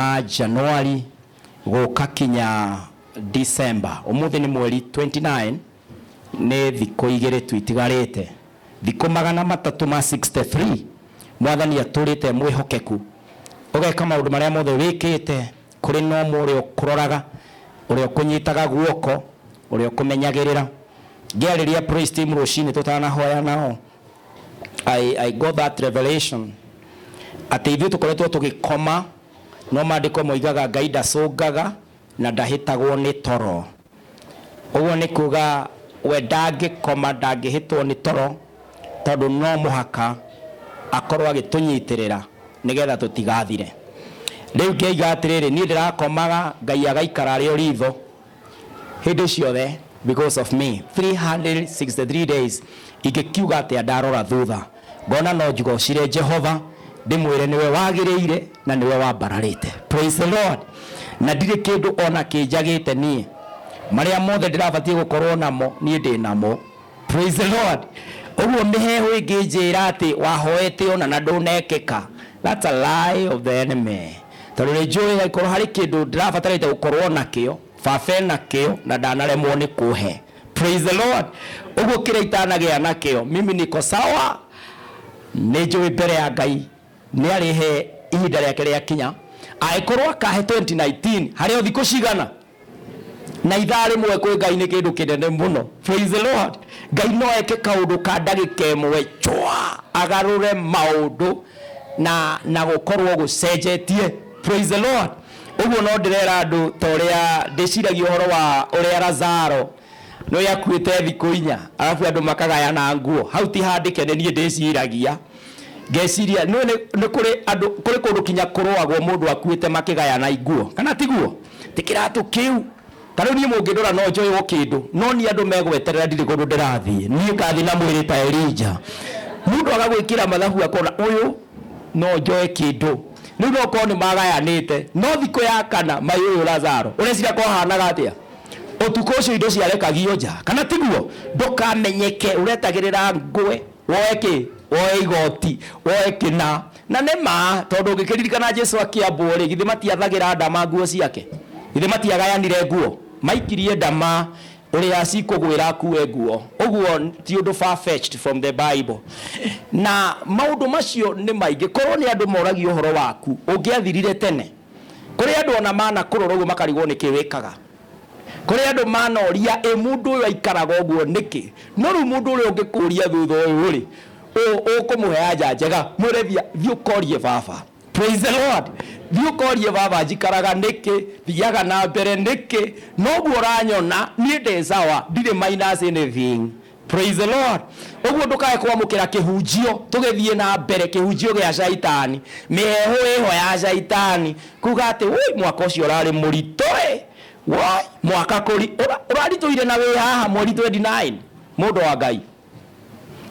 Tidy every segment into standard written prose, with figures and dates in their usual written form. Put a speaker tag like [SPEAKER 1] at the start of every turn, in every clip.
[SPEAKER 1] Kuma January gũka kinya December, ũmũthĩ nĩ mweri 29, nĩ thikũ 2 tu itigarĩte, thikũ 363. Mwathani atũrĩte mwĩhokeku, ũgeka maũndũ marĩa mothe wĩkĩte, kũrĩ na ũmwe ũrĩa ũkũroraga, ũrĩa ũkũnyitaga guoko, ũrĩa ũkũmenyagĩrĩra. Ngĩarĩria praise team rũcinĩ tũtanahoya nao, I got that revelation atĩ ithuĩ tũkoretwo tũgĩkoma, no maandĩko moigaga Ngai ndacũngaga na ndahĩtagwo nĩ toro. Ũguo nĩ kuga we ndangĩkoma, ndangĩhĩtwo nĩ toro, tondũ no mũhaka akorwo agĩtũnyitĩrĩra nĩgetha tũtigathire. Rĩu ngĩiga atĩrĩrĩ, niĩ ndĩrakomaga, Ngai agaikara arĩ o ritho hĩndĩ ciothe because of me. 363 days, ingĩkiuga atĩa ndarora thutha? Ngona no njigocire Jehova, ndĩmwĩre nĩwe wagĩrĩire na nĩwe wambararĩte. Praise the Lord. Na ndirĩ kĩndũ ona kĩnjagĩte niĩ, marĩa mothe ndĩrabatiĩ gũkorwo namo niĩ ndĩ namo. Praise the Lord. Ũguo mĩheehũ ĩngĩnjĩra atĩ wahoete ona na ndũnekĩka, that's a lie of the enemy, tondũ nĩ njũĩ angĩkorwo harĩ kĩndũ ndĩrabatarĩte gũkorwo nakĩo, baba ena kĩo na ndanaremwo nĩ kũhe. Praise the Lord. Ũguo kĩrĩa itanagĩa nakĩo, mimi niko sawa. Nĩ njũĩ mbere ya Ngai nĩ arĩhe ihinda rĩake rĩakinya. Angĩkorwo akahe 2019, harĩ o thikũ cigana na ithaa rĩmwe kwĩ Ngai nĩ kĩndũ kĩnene mũno. Praise the Lord. Ngai no eke kaũndũ ka ndagĩka 1 chwa, agarũre maũndũ na gũkorwo gũcenjetie. Praise the Lord. Ũguo no ndĩrera andũ ta ũrĩa ndĩciragia ũhoro wa ũrĩa Lazaro no yakuĩte thikũ 4, arabu andũ makagayana nguo. Hau ti handĩke, nĩ niĩ ndĩciragia, ngeciria nĩ nĩ kũrĩ andũ, kũrĩ kũndũ kinya kũrũagwo mũndũ akuĩte makĩgayana nguo, kana tiguo? Ti kĩratũ kĩu. Ta rĩu niĩ mũngĩndora no njoywo kĩndũ, no niĩ andũ megweterera, ndirĩ kũndũ ndĩrathiĩ. Niĩ ngathiĩ na mwĩrĩ ta Elija. Mũndũ agagwĩkĩra mathabu akona ũyũ no njoe kĩndũ. Rĩu no korwo nĩ magayanĩte, no thikũ ya kana mai ũyũ Lazaro ũreciria kwahanaga atĩa ũtukũ ũcio? Indo ciarekagio nja, kana tiguo? Ndũkamenyeke, ũretagĩrĩra ngwe woe kĩ, woe igoti, woe kĩna. Na nĩ ma, tondũ ũngĩkĩririkana Jesu akĩambwo rĩ, githĩ matiathagĩra ndama nguo ciake? Githĩ matiagayanire nguo? Maikirie ndama, ũrĩa cikũgwĩra akue nguo. Ũguo ti ũndũ far-fetched from the Bible, na maũndũ macio nĩ maingĩ. Korwo nĩ andũ moragia ũhoro waku, ũngĩathirire tene. Kũrĩ andũ ona mana kũrora ũguo makarigwo nĩkĩ wĩkaga. Kũrĩ andũ manoria, ĩ mũndũ ũyũ aikaraga ũguo nĩkĩ? No rĩu mũndũ ũrĩa ũngĩkũria thutha ũyũ rĩ, ũkũmũhe anja njega? Mwĩre thiĩ ũkorie baba. Praise the Lord. Thiĩ ũkorie baba njikaraga nĩkĩ, thiaga na mbere nĩkĩ. Noguo ũranyona niĩ ndĩ sawa, ndirĩ minus anything. Praise the Lord. Ũguo ndũkae kwamũkĩra kĩhunjio, tũgĩthiĩ na mbere, kĩhunjio gĩa caitani, mĩheehũ ĩho ya caitani kuga atĩ woi, mwaka ũcio ũrarĩ mũritũ ĩ, woi, mwaka kũri ũraritũhire na wĩ haha mweri 29. Mũndũ wa Ngai,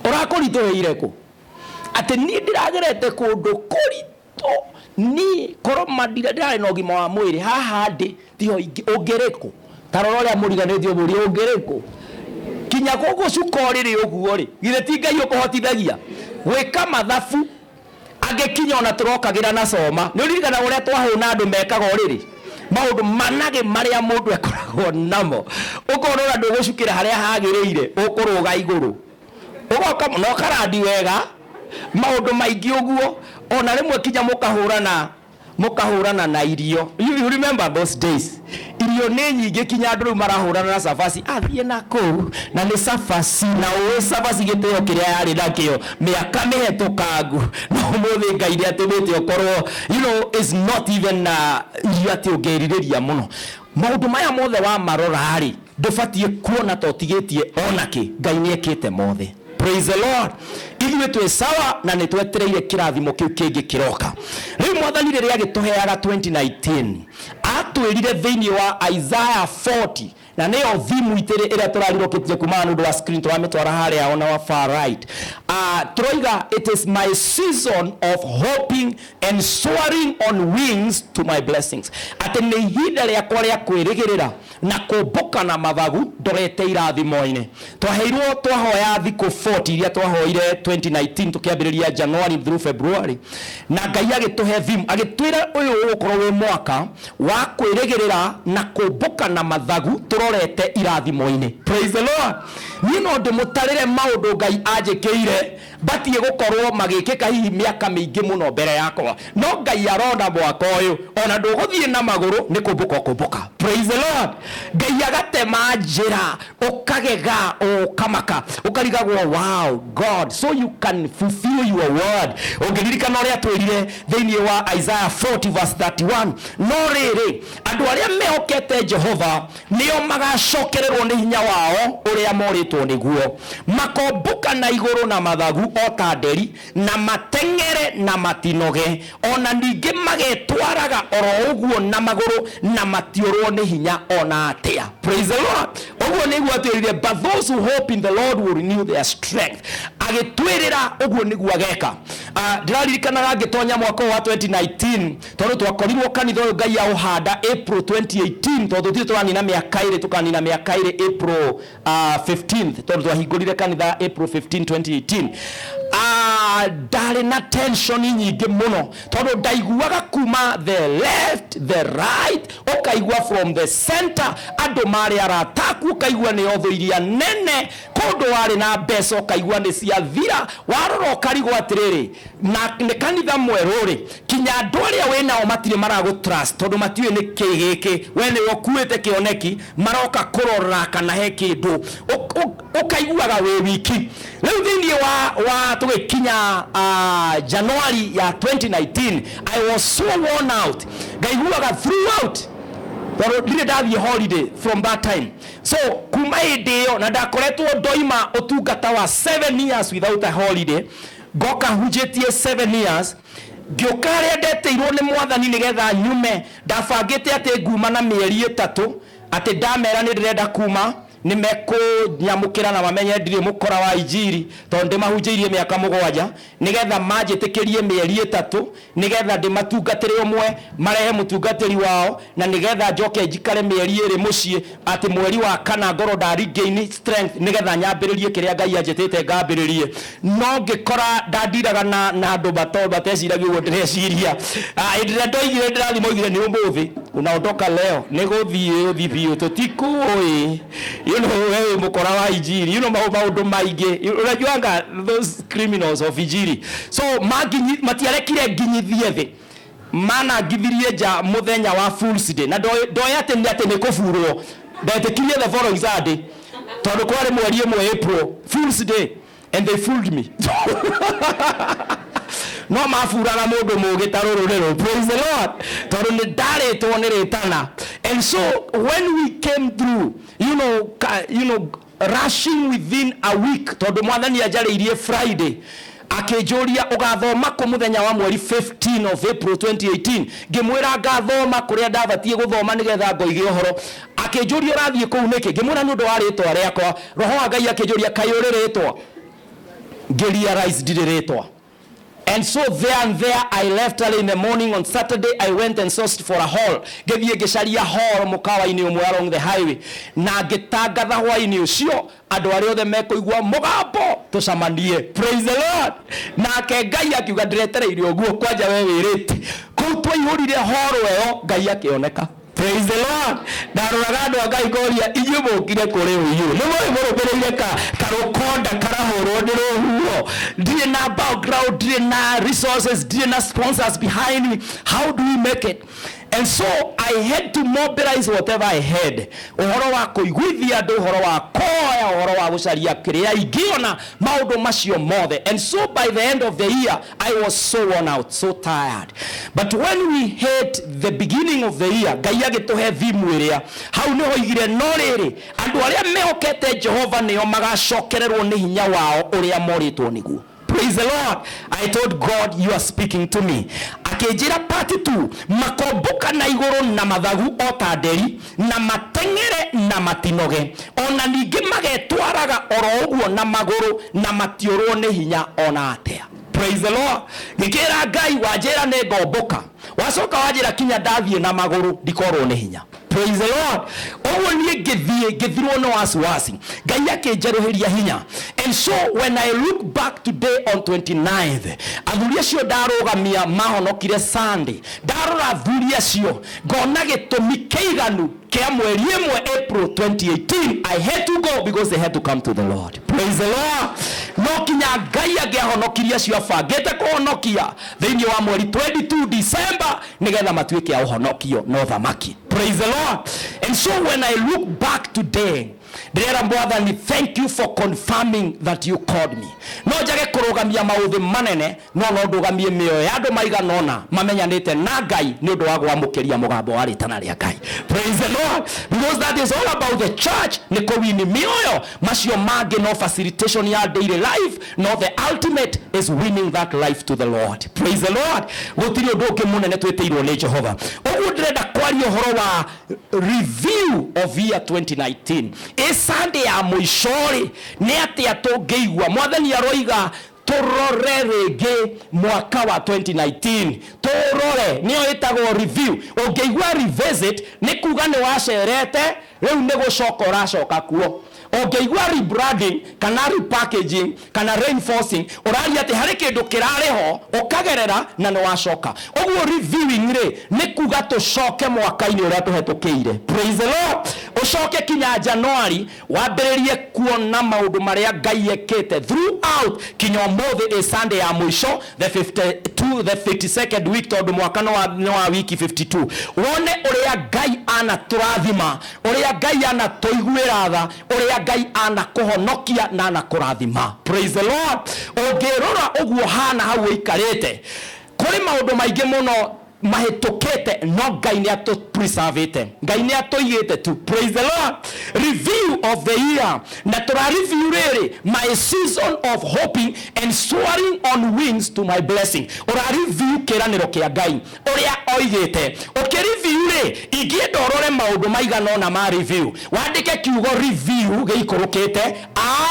[SPEAKER 1] ũrakũritũhĩire kũ atĩ niĩ ndĩragerete kũndũ kũritũ? Niĩ korwo ma ndĩrarĩ na ũgima wa mwĩrĩ haha ndĩ tiho ũngĩrĩkũ? Ta rora ũrĩa mũriganĩtie, ũmũrie ũngĩrĩkũ kinya gũgũcuka ũrĩrĩ ũguo rĩ. Githĩ ti Ngai ũkũhotithagia gwĩka mathabu angĩkinya ona tũrokagĩra na coma? Nĩ ũririkanaga ũrĩa twahũna andũ mekaga ũrĩrĩ, maũndũ managĩ marĩa mũndũ akoragwo namo, ũkona ona ndũgũcukĩra harĩa hagĩrĩire, ũkũrũga igũrũ, ũgoka na ũkarandi wega, maũndũ maingĩ ũguo. Ona rĩmwe kinya mũkahũrana na irio. You remember those days, irio nĩ nyingĩ kinya andũ rĩu marahũrana na cabaci, athiĩ na kũu na nĩ cabaci, na ũĩ cabaci gĩtĩo kĩrĩa yarĩ nakĩo mĩaka mĩhetũkangu, na ũmũthĩ Ngai nĩ atũmĩte ũkorwo is not even irio atĩ ũngĩrirĩria mũno. Maũndũ maya mothe wamarora rĩ, ndũbatiĩ kuona ta ũtigĩtie ona kĩ. Ngai nĩ ekĩte mothe. Praise the Lord. Ithuĩ twĩ sawa na nĩ twetereire kĩrathimo kĩu kĩngĩ kĩroka. Rĩu Mwathani rĩrĩa agĩtũheaga 2019, atwĩrire thĩinĩ wa Isaiah 40. Na nĩyo theme itũ ĩrĩa tũrarirũkĩtie kuma nĩ ũndũ wa screen tũramĩtwara harĩa on our far right. Tũroiga it is my season of hoping and soaring on wings to my blessings. Atĩ nĩ ihinda rĩakwa rĩa kwĩrĩgĩrĩra na kũmbũka na mathagu ndorete irathimo-inĩ. Twaheirwo twahoya thikũ 40 iria twahoire 2019 tũkĩambĩrĩria January through February, na Ngai agĩtũhe theme, agĩtwĩra ũyũ ũgũkorwo wĩ mwaka wa kwĩrĩgĩrĩra na kũmbũka na mathagu tũrorete irathimo-inĩ. Praise the Lord. Niĩ no ndĩmũtarĩre maũndũ Ngai anjĩkĩire batiĩ gũkorwo magĩkĩka hihi mĩaka mĩingĩ mũno mbere yakwa, no Ngai arona mwaka ũyũ ona ndũgũthiĩ na magũrũ, nĩ kũmbũka ũkũmbũka. Praise the Lord. Ngai agatema njĩra, ũkagega, ũkamaka, ũkarigagwo, wow God, so you can fulfill your word. Ũngĩririkana ũrĩa twĩrire thĩinĩ wa Isaiah 40 verse 31, no rĩrĩ, andũ arĩa mehokete Jehova nĩo magacokererwo nĩ hinya wao ũrĩa morĩtwo nĩguo, makombũka na igũrũ na mathagu o ta nderi, na mateng'ere na matinoge, ona ningĩ magetwaraga oro ũguo na magũrũ na matiũrwo nĩ hinya ona atĩa. Praise the Lord. Ũguo nĩguo atwĩrire, but those who hope in the Lord will renew their strength. Agĩtwĩrĩra ũguo nĩguo ageka. Ndĩraririkanaga ngĩtonya mwaka ũyũ wa 2019, tondũ twakorirwo kanitha ũyũ Ngai aũhanda April 2018, tondũ tũtirĩ tũranina mĩaka ĩrĩ, tũkanina mĩaka ĩrĩ April 15th, tondũ twahingũrire kanitha April 15 2018. Ndarĩ na tension nyingĩ mũno, tondũ ndaiguaga kuma the left, the right, ũkaigua from the center andũ marĩ arataku, ũkaigua nĩ thũ iria nene, kũndũ warĩ na mbeca ũkaigua nĩ ciathira, warora ũkarigwo atĩrĩrĩ, na nĩ kanitha mwerũ rĩ, kinya andũ arĩa wĩ nao matirĩ maragũ trust, tondũ matiũĩ nĩ kĩ gĩkĩ, we nĩwe ũkuĩte kĩoneki, maroka kũrora kana he kĩndũ, ũkaiguaga wĩ wiki. Rĩu thĩinĩ wa tũgĩkinya January ya 2019, I was so worn out, ngaiguaga throughout, tondũ ndirĩ ndathiĩ holiday from that time. So kuma hĩndĩ ĩyo, na ndakoretwo ndoima ũtungata wa 7 years without a holiday, ngoka hunjĩtie 7 years, ngĩũka harĩa ndetĩirwo nĩ Mwathani nĩgetha nyume. Ndabangĩte atĩ nguma na mĩeri 3, atĩ ndamera nĩ ndĩrenda kuma, nĩ mekũnyamũkĩra na mamenye ndirĩ mũkora wa injiri, tondũ ndĩmahunjĩirie mĩaka 7, nĩgetha manjĩtĩkĩrie mĩeri 3, nĩgetha ndĩmatungatĩre ũmwe, marehe mũtungatĩri wao, na nĩgetha njoke njikare mĩeri 2 mũciĩ, atĩ mweri wa 4 ngorwo nda regain strength, nĩgetha nyambĩrĩrie kĩrĩa Ngai anjĩtĩte ngambĩrĩrie. No ngĩkora ndandiraga na andũ mateciragia ũguo ndĩreciria. Hĩndĩ ĩrĩa ndoigire ndĩrathiĩ, moigire nĩ ũmũthĩ unaondoka leo, nĩ gũthiĩ ũthiĩ biũ, tũtikũĩ, we wĩ mũkora wa injiri, maũndũ maingĩ, unajuanga those criminals of injiri. So matiarekire nginyithie thĩ, manangithirie nja mũthenya wa Fool's Day, na ndoĩ atĩ nĩ atĩ nĩ kũburwo. Ndetĩkirie the following Sunday, tondũ kwarĩ mweri 1 April, Fool's Day, and they fooled me. No maburaga mũndũ mũgĩ ta rũrũ rĩrũ. Praise the Lord. Tondũ nĩ ndarĩtwo nĩ rĩtana. And so when we came through, rushing within a week, tondũ Mwathani anjarĩirie Friday, akĩnjũria ũgathoma kũ mũthenya wa mweri 15 of April 2018, ngĩmwĩra ngathoma kũrĩa ndabatiĩ gũthoma nĩgetha ngoige ũhoro. Akĩnjũria ũrathiĩ kũu nĩkĩ, ngĩmwĩra nĩ ũndũ wa rĩtwa rĩakwa. Roho wa Ngai akĩnjũria kaĩ ũrĩ rĩtwa, ngĩrealize ndirĩ rĩtwa. And so there and there I left early in the morning on Saturday. I went and sourced for a hall. Ngĩthiĩ ngĩcaria hall mũkawa-inĩ ũmwe along the highway, na ngĩtangatha hwaĩ-inĩ ũcio andũ arĩa othe mekũigua mũgambo tũcamanie. Praise the Lord. Nake Ngai akiuga ndĩretereire ũguo kwanja we wĩrĩte. Kũu twaihũrire hall ĩyo, Ngai akĩoneka. Praise the Lord. Ndaroraga andũ a Ngai ngoria inyuĩ mũkire kũrĩ ũyũ, nĩ mũĩ mũrũmĩrĩire karũkonda karahũrwo nĩ rũhuho. Ndirĩ na background, ndirĩ na resources, ndirĩ na sponsors behind me. How do we make it? And so I had to mobilize whatever I had. Ũhoro wa kũiguithia andũ, ũhoro wa kũhoya, ũhoro wa gũcaria kĩrĩa ingĩona, maũndũ macio mothe. And so by the end of the year, I was so worn out, so tired. But when we hit the beginning of the year, Ngai agĩtũhe thimu ĩrĩa, hau nĩho oigire, no rĩrĩ, andũ arĩa mehokete Jehova nĩo magacokererwo nĩ hinya wao ũrĩa morĩtwo nĩguo. Praise the Lord. I told God, you are speaking to me. Akĩnjĩra part 2, makombũka na igũrũ na mathagu o ta nderi, na mateng'ere na matinoge, ona ningĩ magetwaraga oro ũguo na magũrũ, na matiũrwo nĩ hinya ona atĩa. Praise the Lord. Ngĩkĩra Ngai, wanjĩra nĩ ngomboka, wacoka wanjĩra kinya ndathiĩ na magũrũ ndikorwo nĩ hinya. Praise the Lord. Ũguo niĩ ngĩthiĩ ngĩthirwo nĩ wasiwasi, Ngai akĩnjerũhĩria hinya. And so when I look back today on 29th, athuri acio ndarũgamia mahonokire Sunday, ndarora athuri acio ngona gĩtũmi kĩiganu kĩa mweri ĩmwe April 2018. I had to go because they had to come to the Lord. Praise the Lord. No kinya Ngai angĩahonokirie acio abangĩte kũhonokia thĩinĩ wa mweri 22 December, nĩgetha matuĩke a ũhonokio no thamaki. Praise the Lord. And so when I look back today, ndĩrera Mwathani, thank you for confirming that you called me. No njage kũrũgamia maũthĩ manene, no no ndũgamie mĩoyo ya andũ maigana ũna mamenyanĩte na Ngai nĩ ũndũ wa gwamũkĩria mũgambo wa rĩtana rĩa Ngai. Praise the Lord. Because that is all about the church, nĩ kũwini mĩoyo. Macio mangĩ no facilitation ya daily life, no the ultimate is winning that life to the Lord. Praise the Lord. Gũtirĩ ũndũ ũngĩ mũnene twĩtĩirwo nĩ Jehova. Ũguo ndĩrenda kwaria ũhoro wa review of year 2019. Ĩ Sunday ya mũico rĩ, nĩ atĩa tũngĩigua Mwathani aroiga tũrore rĩngĩ mwaka wa 2019? Tũrore, nĩyo ĩtagwo review. Ũngĩigua revisit, nĩ kuga nĩ wacerete, rĩu nĩ gũcoka ũracoka kuo. Ũngĩigua rebranding kana repackaging kana reinforcing, ũraria atĩ harĩ kĩndũ kĩrarĩ ho ũkagerera na nĩ wacoka. Ũguo reviewing rĩ, nĩ kuga tũcoke mwaka-inĩ ũrĩa tũhetũkĩire. Praise the Lord. Ũcoke kinya January, wambĩrĩrie kuona maũndũ marĩa Ngai ekĩte throughout kinya ũmũthĩ, ĩ Sunday ya mũico, the 52, the 52nd week, tondũ mwaka nĩ wa wiki 52. Wone ũrĩa Ngai anatũrathima, ũrĩa Ngai anatũiguĩra tha, ũrĩa Ngai anakũhonokia na anakũrathima. Praise the Lord. Ũngĩrora ũguo hana hau ũikarĩte, kũrĩ maũndũ maingĩ mũno mahĩtũkĩte, no Ngai nĩ atũpreservĩte, Ngai nĩ atũigĩte tu. Praise the Lord. Review of the year, na tũra review rĩrĩ, my season of hoping and soaring on wings to my blessing. Ũra review kĩranĩro kĩa Ngai ũrĩa oigĩte. Ũkĩ review rĩ, ingĩenda ũrore maũndũ maigana ũna ma review. Wandĩke kiugo review gĩikũrũkĩte,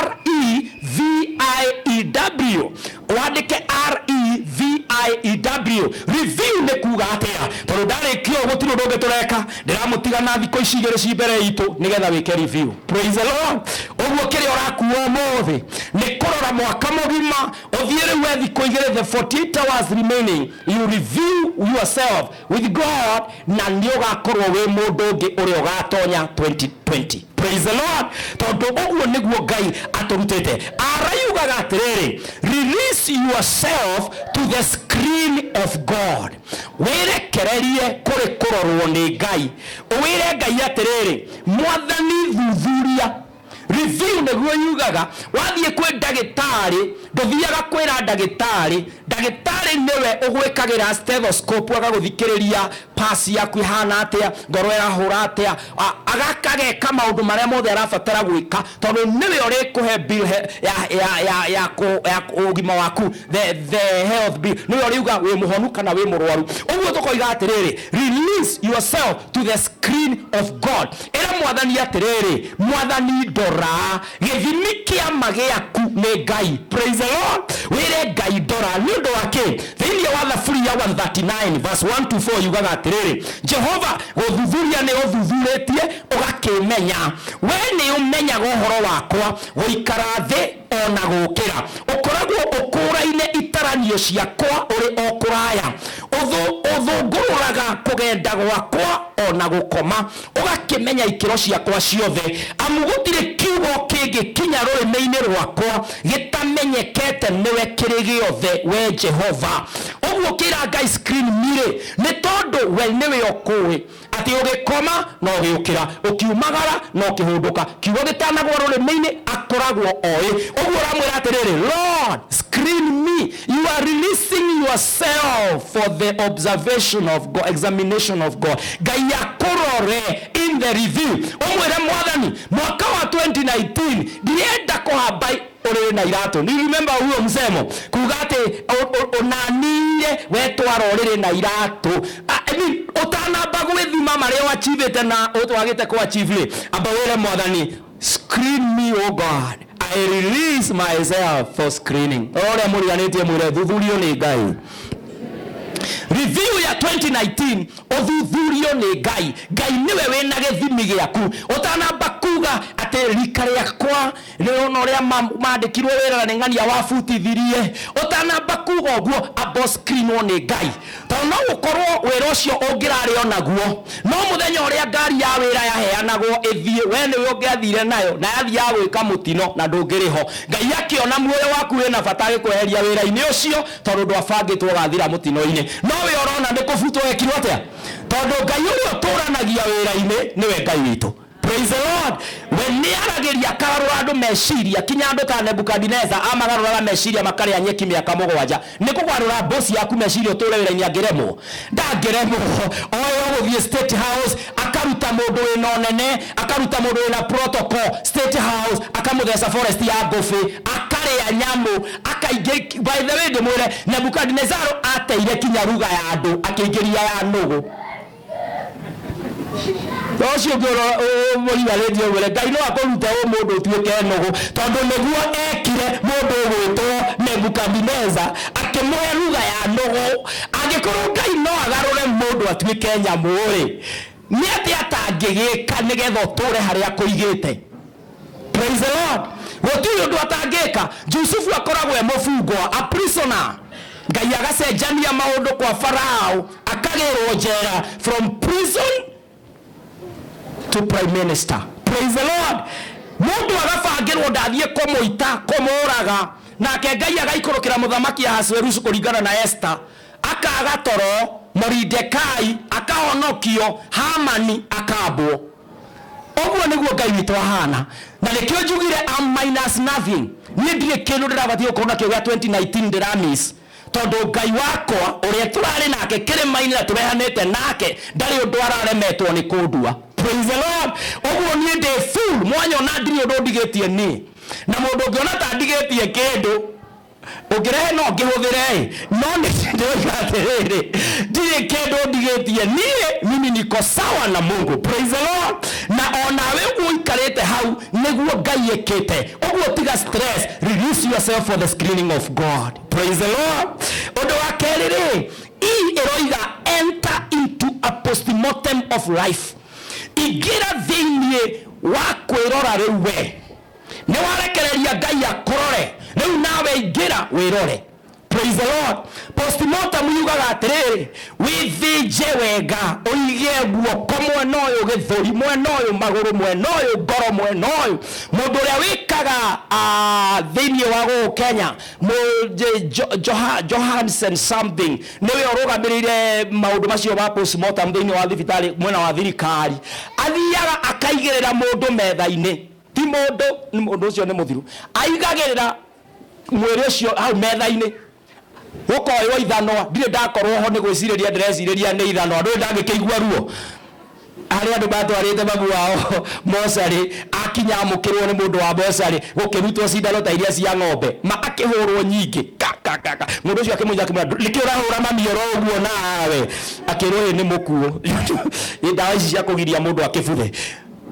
[SPEAKER 1] R E V I E W. Wandĩke R E V I E W, review nĩ kuga atĩa? Tondũ ndarĩkia ũguo, gũtirĩ ũndũ ũngĩ tũreka, ndĩramũtiga na thikũ ici igĩrĩ ci mbere itũ nĩgetha wĩke review. Praise the Lord. Ũguo kĩrĩa ũrakua ũmũthĩ nĩ kũrora mwaka mũgima ũthiĩ. Rĩu we thikũ igĩrĩ, the 48 hours remaining, you review yourself with God, na nĩ ũgakorwo wĩ mũndũ ũngĩ ũrĩa ũgatonya 2020. Praise the Lord. Tondũ ũguo nĩguo Ngai atũrutĩte. Araiugaga atĩrĩrĩ, release yourself to the screen of God. Wĩrekererie kũrĩ kũrorwo nĩ Ngai. Wĩre Ngai atĩrĩrĩ, Mwathani, thuthuria. Review nĩguo yugaga wathiĩ kwĩ ndagĩtarĩ, ndũthiaga kwĩra ndagĩtarĩ. Ndagĩtarĩ nĩwe ũgwĩkagĩra stethoscope, agagũthikĩrĩria pasi yaku ihana atĩa, ngoro ĩrahũra atĩa, agakageka maũndũ marĩa mothe arabatara gwĩka, tondũ nĩwe ũrĩkũhe bill ya ũgima waku, the health bill. Nĩwe ũrĩuga wĩ mũhonu kana wĩ mũrwaru. Ũguo tũkoiga atĩrĩrĩ, release yourself to the screen of God. Ĩra Mwathani atĩrĩrĩ, Mwathani, ndora. Gĩthimi kĩa ma gĩaku nĩ Ngai. Praise the Lord. Wĩre Ngai, ndora. Nĩ ũndũ wa kĩ? Thĩinĩ wa Thaburi ya 139 verse 1 to 4 yugaga atĩrĩrĩ, Jehova, gũthuthuria nĩ ũthuthurĩtie ũgakĩmenya. We nĩ ũmenyaga ũhoro wakwa gũikara thĩ ona gũkĩra. Ũkoragwo ũkũraine itaranio ciakwa ũrĩ o kũraya. Ũthũngũrũraga kũgenda gwakwa ona gũkoma, ũgakĩmenya ikĩro ciakwa ciothe. Amu gũtirĩ kiugo kĩngĩkinya rũrĩmĩ-inĩ rwakwa gĩtamenyekete nĩwe kĩrĩ gĩothe, we Jehova. Ũguo kĩra Ngai, screen mirĩ, nĩ tondũ we nĩwe ũkũĩ atĩ ũgĩkoma no ũgĩũkĩra, ũkiumagara no ũkĩhũndũka, kiugo gĩtanagwo rũrĩmĩ-inĩ akoragwo oĩ. Ũguo ũramwĩra atĩrĩrĩ, Lord, screen me. You are releasing yourself for the observation of God, examination of God. Ngai akũrore in the review. Ũmwĩre Mwathani, mwaka wa 2019 ndirenda kũhamba. Ũrĩrĩ na iratũ. You remember huo msemo kuga atĩ ũnanire wetwara ũrĩrĩ na iratũ. I mean, ũtanamba gwĩthima marĩa ũachievĩte na wagĩte kũ-achieve rĩ, amba wĩre Mwathani, "Screen me, oh God, I release myself for screening." Ũrĩa mũriganĩtie mwĩre thuthurio nĩ Ngai. Review ya 2019, ũthuthurio nĩ Ngai. Ngai nĩwe wĩna gĩthimi gĩaku. Ũtanamba kuga atĩ rika rĩakwa nĩrona ũrĩa mandĩkirwo wĩra na nĩ ng'ania wabutithirie, ũtanamba kuga ũguo, amba screenwo nĩ Ngai, tondũ no gũkorwo wĩra ũcio ũngĩrarĩ onaguo, no mũthenya ũrĩa ngari ya wĩra yaheanagwo ĩthiĩ, we nĩwe ũngĩathire nayo na yathiaga gwĩka mũtino na ndũngĩrĩ ho. Ngai akĩona muoyo waku wĩna bata, agĩkweheria wĩra-inĩ ũcio, tondũ ndwabangĩtwo ũgathira mũtino-inĩ. No we ũrona nĩ kũbutwo wekirwo atĩa, tondũ Ngai ũrĩa ũtũranagia wĩra-inĩ nĩwe Ngai witũ. Praise the Lord. We nĩ aragĩria akarũra andũ meciria, kinya andũ ta Nebukadineza amagarũraga meciria makarĩa nyeki mĩaka 7. Nĩ kũgarũra bosi yaku meciria ũtũre wĩra-inĩ. Angĩremwo, ndangĩremwo. Oyo gũthiĩ State House, akaruta mũndũ wĩna ũnene, akaruta mũndũ wĩna protocol State House, akamũtheca forest ya ngũbĩ, akarĩa nyamũ, akaingĩ. By the way, ndĩmwĩre, Nebukadinezaro ateire kinya ruga ya andũ, akĩingĩria ya nũgũ. Ũcio ũngĩ mũrigarĩtie mwĩre Ngai no akũrute ũ mũndũ ũtuĩke nũgũ, tondũ nĩguo ekire mũndũ ũgwĩtwo Nebukadineza, akĩmũhe ruga ya nũgũ. Angĩkorwo Ngai no agarũre mũndũ atuĩke nyamũ rĩ, nĩ atĩ atangĩgĩka nĩgetha ũtũre harĩa akũigĩte? Praise the Lord. Gũtirĩ ũndũ atangĩka. Jusufu akoragwo e mũbungwa, a prisoner. Ngai agacenjania maũndũ kwa Farao, akagĩrwo njera, from prison to prime minister. Praise the Lord. Mũndũ agabangĩrwo ndathiĩ kũmũita, kũmũraga, nake Ngai agaikũrũkĩra Mũthamaki Ahasuerusu kũringana na Esther, akaga toro, Moridekai akahonokio, Hamani akambwo. Ũguo nĩguo Ngai witũ ahana, na nĩkĩo njugire am minus nothing. Niĩ ndirĩ kĩndũ ndĩrabatiĩ gũkorwo nakĩo gĩa 2019 ndĩramiss, tondũ Ngai wakwa ũrĩa tũrarĩ nake kĩrĩma-inĩ na tũrehanĩte nake ndarĩ ũndũ araremetwo nĩ kũndua. Praise the Lord. Ũguo niĩ ndĩ full. Mwanyona ndirĩ ũndũ ndigĩtie niĩ, na mũndũ ũngĩona ta ndigĩtie kĩndũ ũngĩrehe no ngĩhũthĩre, no nĩ ndĩroiga atĩrĩrĩ, ndirĩ kĩndũ ndigĩtie niĩ. Mimi niko sawa na Mungu. Praise the Lord. Na onawe ũguo ũikarĩte hau nĩguo Ngai ĩkĩte ũguo. Tiga stress, release yourself for the screening of God. Praise the Lord. Ũndũ wa kerĩ rĩ, E ĩroiga enter into a postmortem of life. Ingĩra thĩinĩ wa kwĩrora. Rĩu we nĩ warekereria Ngai akũrore, rĩu nawe ingĩra wĩrore. Praise the Lord. Postmortem yugaga atĩrĩrĩ, wĩthĩnje wega, ũige guoko mwena ũyũ, gĩthũri mwena ũyũ, magũrũ mwena ũyũ, ngoro mwena ũyũ. Mũndũ ũrĩa wĩkaga thĩinĩ wa gũkũ Kenya, Johansen something, nĩwe ũrũgamĩrĩire maũndũ macio ma postmortem thĩinĩ wa thibitarĩ mwena wa thirikari. Athiaga akaigĩrĩra mũndũ metha-inĩ, ti mũndũ, nĩ mũndũ ũcio nĩ mũthiru, aigagĩrĩra mwĩrĩ ũcio hau metha-inĩ, gũkoywo ithanwa. Ndirĩ ndakorwo ho, nĩ gwĩcirĩria ndĩrecirĩria nĩ ithanwa, ndũrĩ ndangĩkĩigua ruo. Harĩ andũ matwarĩte mamu wao mocarĩ, akinya amũkĩrwo nĩ mũndũ wa mocarĩ, gũkĩrutwo cindano ta iria cia ng'ombe, ma akĩhũrwo nyingĩ ka ka ka ka. Mũndũ ũcio akĩmũnyita, akĩmwĩra, "Nĩkĩ ũrahũra mami oro ũguo nawe?" Akĩrwo, "Ĩ nĩ mũkuũ, Ĩ ndawa ici cia kũgiria mũndũ akĩbuthe."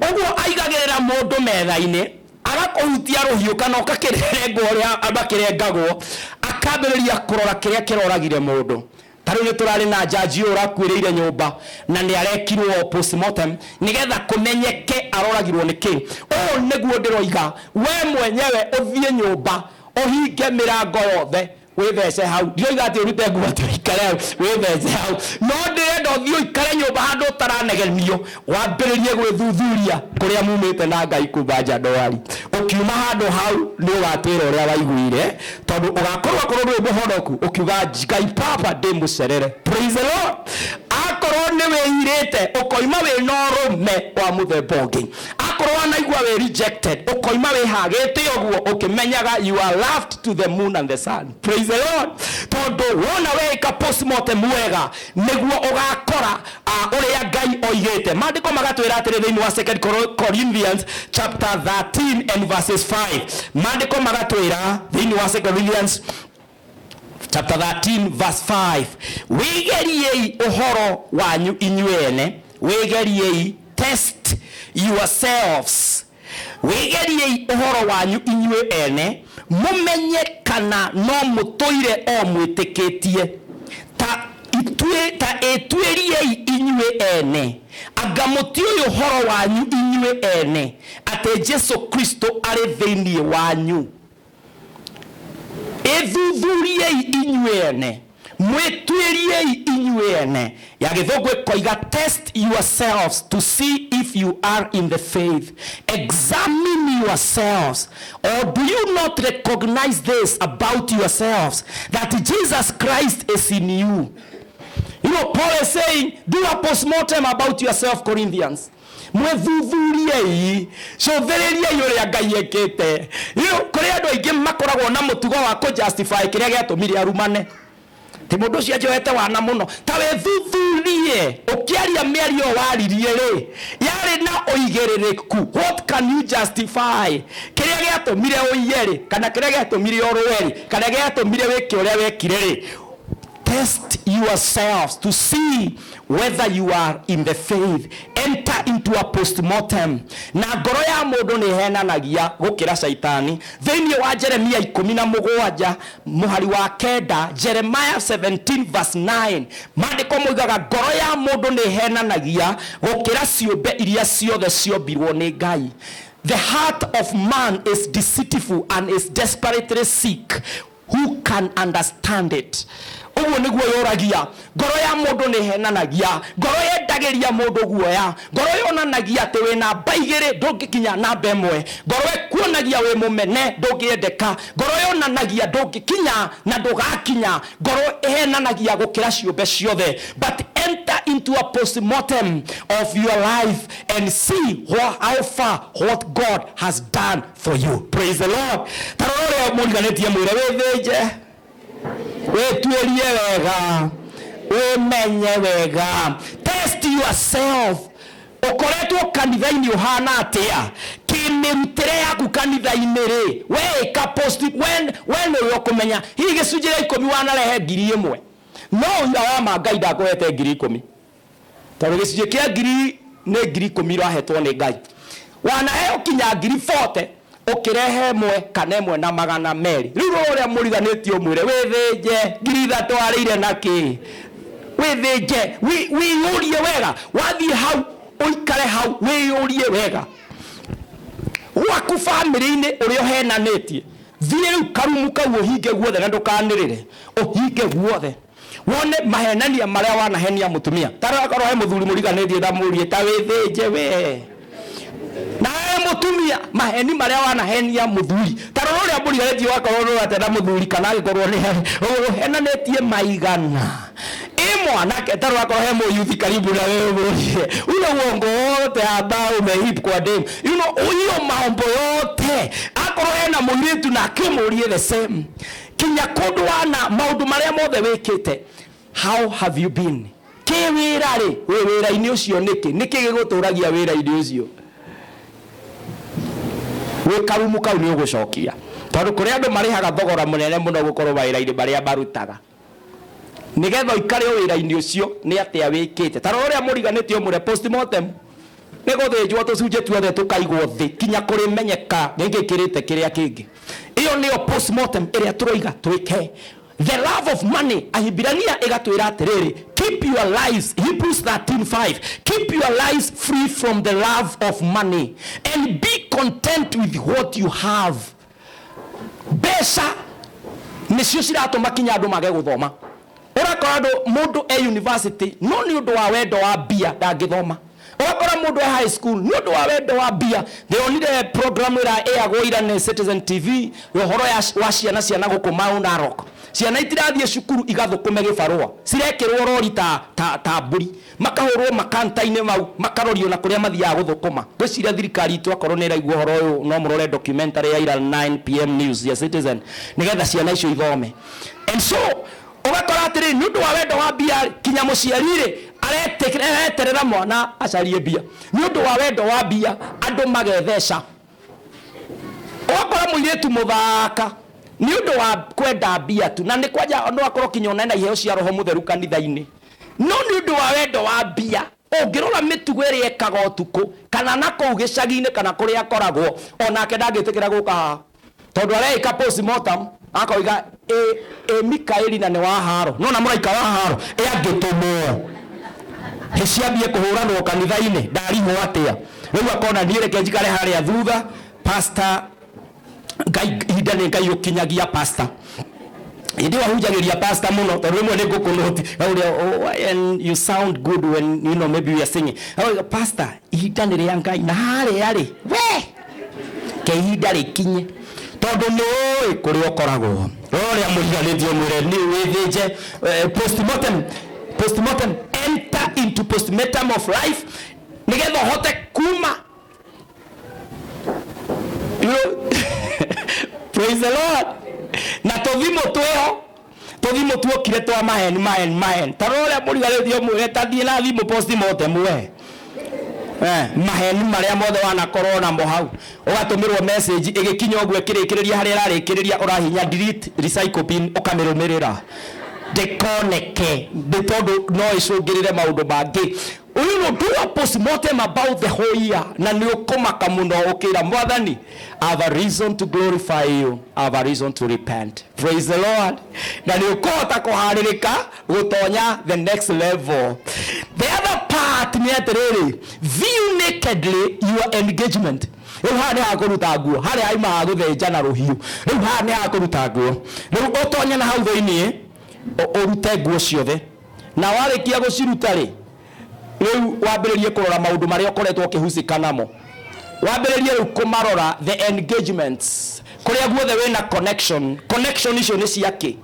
[SPEAKER 1] Ũguo aigagĩrĩra mũndũ metha-inĩ, agakũhutia rũhiũ kana ũgakĩrengwo ũrĩa makĩrengagwo, akambĩrĩria kũrora kĩrĩa kĩroragire mũndũ. Ta rĩu nĩ tũrarĩ na jaji ũyũ ũrakuĩrĩire nyũmba, na nĩ arekirwo postmortem nĩgetha kũmenyeke aroragirwo nĩ kĩ. Ũũ nĩguo ndĩroiga, we mwenyewe ũthiĩ nyũmba, ũhinge mĩrango yothe, wĩthece hau. Ndioiga atĩ ũrute nguo atĩ ũikare hau wĩthece hau, no ndĩrenda ũthiĩ ũikare nyũmba handũ ũtaranegenio, wambĩrĩrie gwĩthuthuria kũrĩa mumĩte na Ngai kuma Januari. Ũkiuma handũ hau nĩ ũgatwĩra ũrĩa waiguire, tondũ ũgakorwo akorwo ndũrĩ mũhonoku, ũkiuga, "Ngai Baba, ndĩ mũcerere." Praise the Lord. Akorwo nĩ wĩirĩte, ũkoima wĩna ũrũme wa mũthemba ũngĩ. Akorwo wanaigua wĩ rejected, ũkoima wĩhagĩte ũguo ũkĩmenyaga you are loved to the moon and the sun. Praise the Lord. Tondũ Tondũ wona weka postmortem wega, nĩguo ũgakora ũrĩa Ngai oigĩte. Maandĩko magatwĩra atĩrĩ thĩinĩ wa Second Corinthians chapter 13 and verses 5. Maandĩko magatwĩra thĩinĩ wa Second Corinthians chapter 13 verse 5, wĩgeriei ũhoro wanyu inyuĩ ene, wĩgeriei, test yourselves, wĩgeriei ũhoro wanyu inyuĩ ene, mũmenye kana no mũtũire o mwĩtĩkĩtie. Ta ituĩ, ta ĩtuĩriei inyuĩ ene, anga mũtiũĩ ũhoro wanyu inyuĩ ene atĩ Jesu Kristo arĩ thĩinĩ wanyu? Ĩthuthuriei inyuĩ ene, mwĩtuĩriei inyuĩ ene. Ya Gĩthũngũ ĩkoiga, test yourselves to see if you are in the faith, examine yourselves. Or do you not recognize this about yourselves, that Jesus Christ is in you? Paul is saying, do a postmortem about yourself, Corinthians. Mwĩthuthuriei, cũthĩrĩriei ũrĩa Ngai ekĩte. Kũrĩ andũ aingĩ makoragwo na mũtugo wa kũ-justify kĩrĩa gĩatũmire arumane. Ti mũndũ ũcio anjoete wana mũno. Ta wĩthuthurie, ũkĩaria mĩario waririe rĩ, yarĩ na ũigĩrĩrĩku. What can you justify? Kĩrĩa gĩatũmire ũiye rĩ, kana kĩrĩa gĩatũmire ũrũe rĩ, kana gĩatũmire wĩke ũrĩa wekire rĩ. Test yourselves to see whether you are in the faith. Enter into a postmortem. Na ngoro ya mũndũ nĩ ĩhenanagia gũkĩra caitani. Thĩinĩ wa Jeremia 17 mũhari wa 9, Jeremiah 17 verse 9, maandĩko moigaga ngoro ya mũndũ nĩ ĩhenanagia gũkĩra ciũmbe iria ciothe ciombirwo nĩ Ngai. The heart of man is deceitful and is desperately sick. Who can understand it? Ũguo nĩguo yũragia. Ngoro ya mũndũ nĩ ĩhenanagia. Ngoro yendagĩria mũndũ guoya. Ngoro yonanagia atĩ wĩ namba igĩrĩ ndũngĩkinya namba ĩmwe. Ngoro ĩkuonagia wĩ mũmene ndũngĩendeka. Ngoro yonanagia ndũngĩkinya na ndũgakinya. Ngoro ĩhenanagia gũkĩra ciũmbe ciothe. But enter into a postmortem of your life and see how far what God has done for you. Praise the Lord. Ta rora ũrĩa mũriganĩtie mwĩre wĩthĩnje, wĩtuĩrie wega, wĩmenye wega. Test yourself. Ũkoretwo kanitha-inĩ ũhana atĩa? Kĩmĩrutĩre yaku kanitha-inĩ rĩ, weĩka post, we nĩwe ũkũmenya. Hihi gĩcunjĩ gĩa 10 wanarehe ngiri ĩmwe, no ũira wa ma Ngai ndakũhete ngiri 10, tondũ gĩcunjĩ kĩa ngiri nĩ ngiri 10 ũrahetwo nĩ Ngai. Wanaheo kinya ngiri 40, ũkĩrehe ĩmwe kana ĩmwe na magana merĩ. Rĩu rora ũrĩa mũriganĩtie ũmwĩre wĩthĩnje ngiri ithatũ arĩire na kĩ? Wĩthĩnje, wĩyũrie wega. Wathiĩ hau ũikare hau wĩyũrie wega. Gwaku bamĩrĩ-inĩ ũrĩa ũhenanĩtie, thiĩ rĩu karumu kau ũhinge guothe na ndũkanĩrĩre, ũhinge guothe. Wone mahenania marĩa wanahenia mũtumia. Ta rora korwo he mũthuri mũriganĩtie ndamũrie ta wĩthĩnje we. Na he mũtumia maheni marĩa wanahenia mũthuri. Ta rora ũrĩa mũriganĩtie wakorwo ũrorete na mũthuri kana angĩkorwo nĩ ũhenanĩtie maigana. Ĩ mwanake, ta rora korwo he mũyuthi karibu na wewe ũmũrie, ule uongo wote ambao umehip kwa dem, hiyo maombo yote. Akorwo hena mũirĩtu nake ũmũrie the same. Kinya kũndũ wana maũndũ marĩa mothe wĩkĩte. How have you been? Kĩ wĩra rĩ, wĩ wĩra-inĩ ũcio nĩkĩ? Nĩkĩ gĩgũtũragia wĩra-inĩ ũcio? Wĩ karumu kau nĩ ũgũcokia. Tondũ kũrĩ andũ marĩhaga thogora mũnene mũno gũkorwo mawĩra-inĩ marĩa marutaga. Nĩgetha ũikare o wĩra-inĩ ũcio nĩ atĩa wĩkĩte. Ta rora ũrĩa mũriganĩtie ũmwĩre postmortem. Nĩ gũthĩnjwo tũcunjĩ tuothe tũkaigwo thĩ kinya kũrĩmenyeka gĩkĩ kĩrĩte kĩrĩa kĩngĩ. Ĩyo nĩyo postmortem ĩrĩa tũroiga twĩke. The love of money, Ahibirania ĩgatwĩra atĩrĩrĩ, keep your lives, Hebrews 13:5, keep your lives free from the love of money and be content with what you have. Mbeca nĩcio ciratũma kinya andũ mage gũthoma. Ũrakora andũ, mũndũ e university no nĩ ũndũ wa wendo wa mbia ndangĩthoma. Ũgakora mũndũ e high school nĩ ũndũ wa wendo wa mbia. Ndĩronire program ĩrĩa ĩyagwo ira nĩ Citizen TV ya ũhoro wa ciana cia na gũkũ Mau Narok. Ciana itirathiĩ cukuru igathũkũme gĩbarũa, cirekĩrwo rori ta mbũri, makahũrwo makanta-inĩ mau, makarorio na kũrĩa mathiaga gũthũkũma. Ngwĩciria thirikari itũ akorwo nĩ ĩraigua ũhoro ũyũ no mũrore documentary ya ira 9 p.m. news ya Citizen nĩgetha ciana icio ithome. And so Ũgakora atĩrĩrĩ, nĩ ũndũ wa wendo wa mbia rĩ, kinya mũciari rĩ areterera mwana acarie mbia. Nĩ ũndũ wa wendo wa mbia andũ magetheca. Ũgakora mũirĩtu mũthaka nĩ ũndũ wa kwenda mbia tu, na nĩ kwanja no akorwo kinya ona ena iheo cia roho mũtheru kanitha-inĩ, no nĩ ũndũ wa wendo wa mbia, ũngĩrora mĩtugo ĩrĩa ĩkaga ũtukũ kana na kũu gĩcagi-inĩ kana kũrĩa akoragwo, onake ndangĩtĩkĩra gũka haha, tondũ areĩka postmortem akoiga ĩ Mikaeli na nĩ wa haro, no na mũraika wa haro ĩ angĩtũmwo hĩciambie kũhũranwo kanitha-inĩ ndarihwo atĩa. Rĩu akona niĩ reke njikare harĩa thutha, pastor Ngai, ihinda nĩ Ngai ũkinyagia pastor. Hĩndĩ ĩyo ahunjagĩria pastor mũno, tondũ rĩmwe nĩ ngũkũnũti ũrĩa, oh, and you sound good when you know maybe we are singing. Oh, pastor, ihinda nĩ rĩa Ngai na harĩa rĩ we ke ihinda rĩkinye, tondũ nĩ ũĩ kũrĩa ũkoragwo. Ũrĩa mũriganĩtie mwĩre nĩ wĩthĩnje postmortem, postmortem, enter into postmortem of life nĩgetha ũhote kuma. You know, praise the Lord. Na tũthimũ twĩho, tũthimũ tuokire twa maheni maheni maheni. Ta rora ũrĩa mũriganĩtie mwĩre ta thiĩ na thimũ postmortem we. Maheni marĩa mothe wanakorwo namo hau, ũgatũmĩrwo message ĩgĩkinya ũguo ĩkĩrĩkĩrĩria harĩa ĩrarĩkĩrĩria, ũrahihinya delete recycle bin ũkamĩrũmĩrĩra ndĩkoneke, nĩ tondũ no ĩcũngĩrĩre maũndũ mangĩ. You know, do a postmortem about the whole year, na nĩ ũkũmaka mũno ũkĩra Mwathani, I have a reason to glorify you, I have a reason to repent. Praise the Lord. Na nĩ ũkũhota kũharĩrĩka gũtonya the next level. The other part nĩ atĩrĩrĩ, view nakedly your engagement. Rĩu haha nĩ hakũruta nguo, harĩa haima ha gũthĩnja na rũhiũ, rĩu haha nĩ hakũruta nguo. Rĩu ũtonye na hau thĩiniĩ, ũrute nguo ciothe, na warĩkia gũciruta rĩ, rĩu wambĩrĩrie kũrora maũndũ marĩa ũkoretwo ũkĩhusika namo. Wambĩrĩrie rĩu kũmarora the engagements, kũrĩa guothe wĩna connection. Connection icio nĩ ciakĩ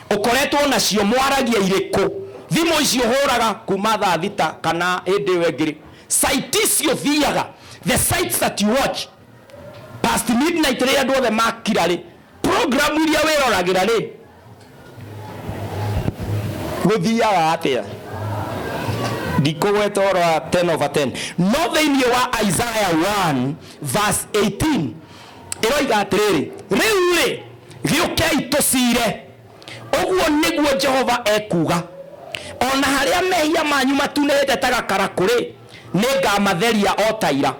[SPEAKER 1] ũkoretwo nacio, mwaragia irĩkũ, thimũ icio ũhũraga kuma thaa thita kana hĩndĩ ĩyo ĩngĩ rĩ, site icio thiaga, the sites that you watch past midnight rĩrĩa andũ othe makira rĩ, program iria wĩroragĩra rĩ, gũthiaga atĩa? Ndikũgweta ũhoro wa 10 over 10, no thĩinĩ wa Isaiah 1 verse 18 ĩroiga atĩrĩrĩ, rĩu rĩ gĩũkei tũcire, ũguo nĩguo Jehova ekuga, ona harĩa mehia manyu matunĩhĩte ta gakarakũ rĩ, nĩngamatheria o ta ira,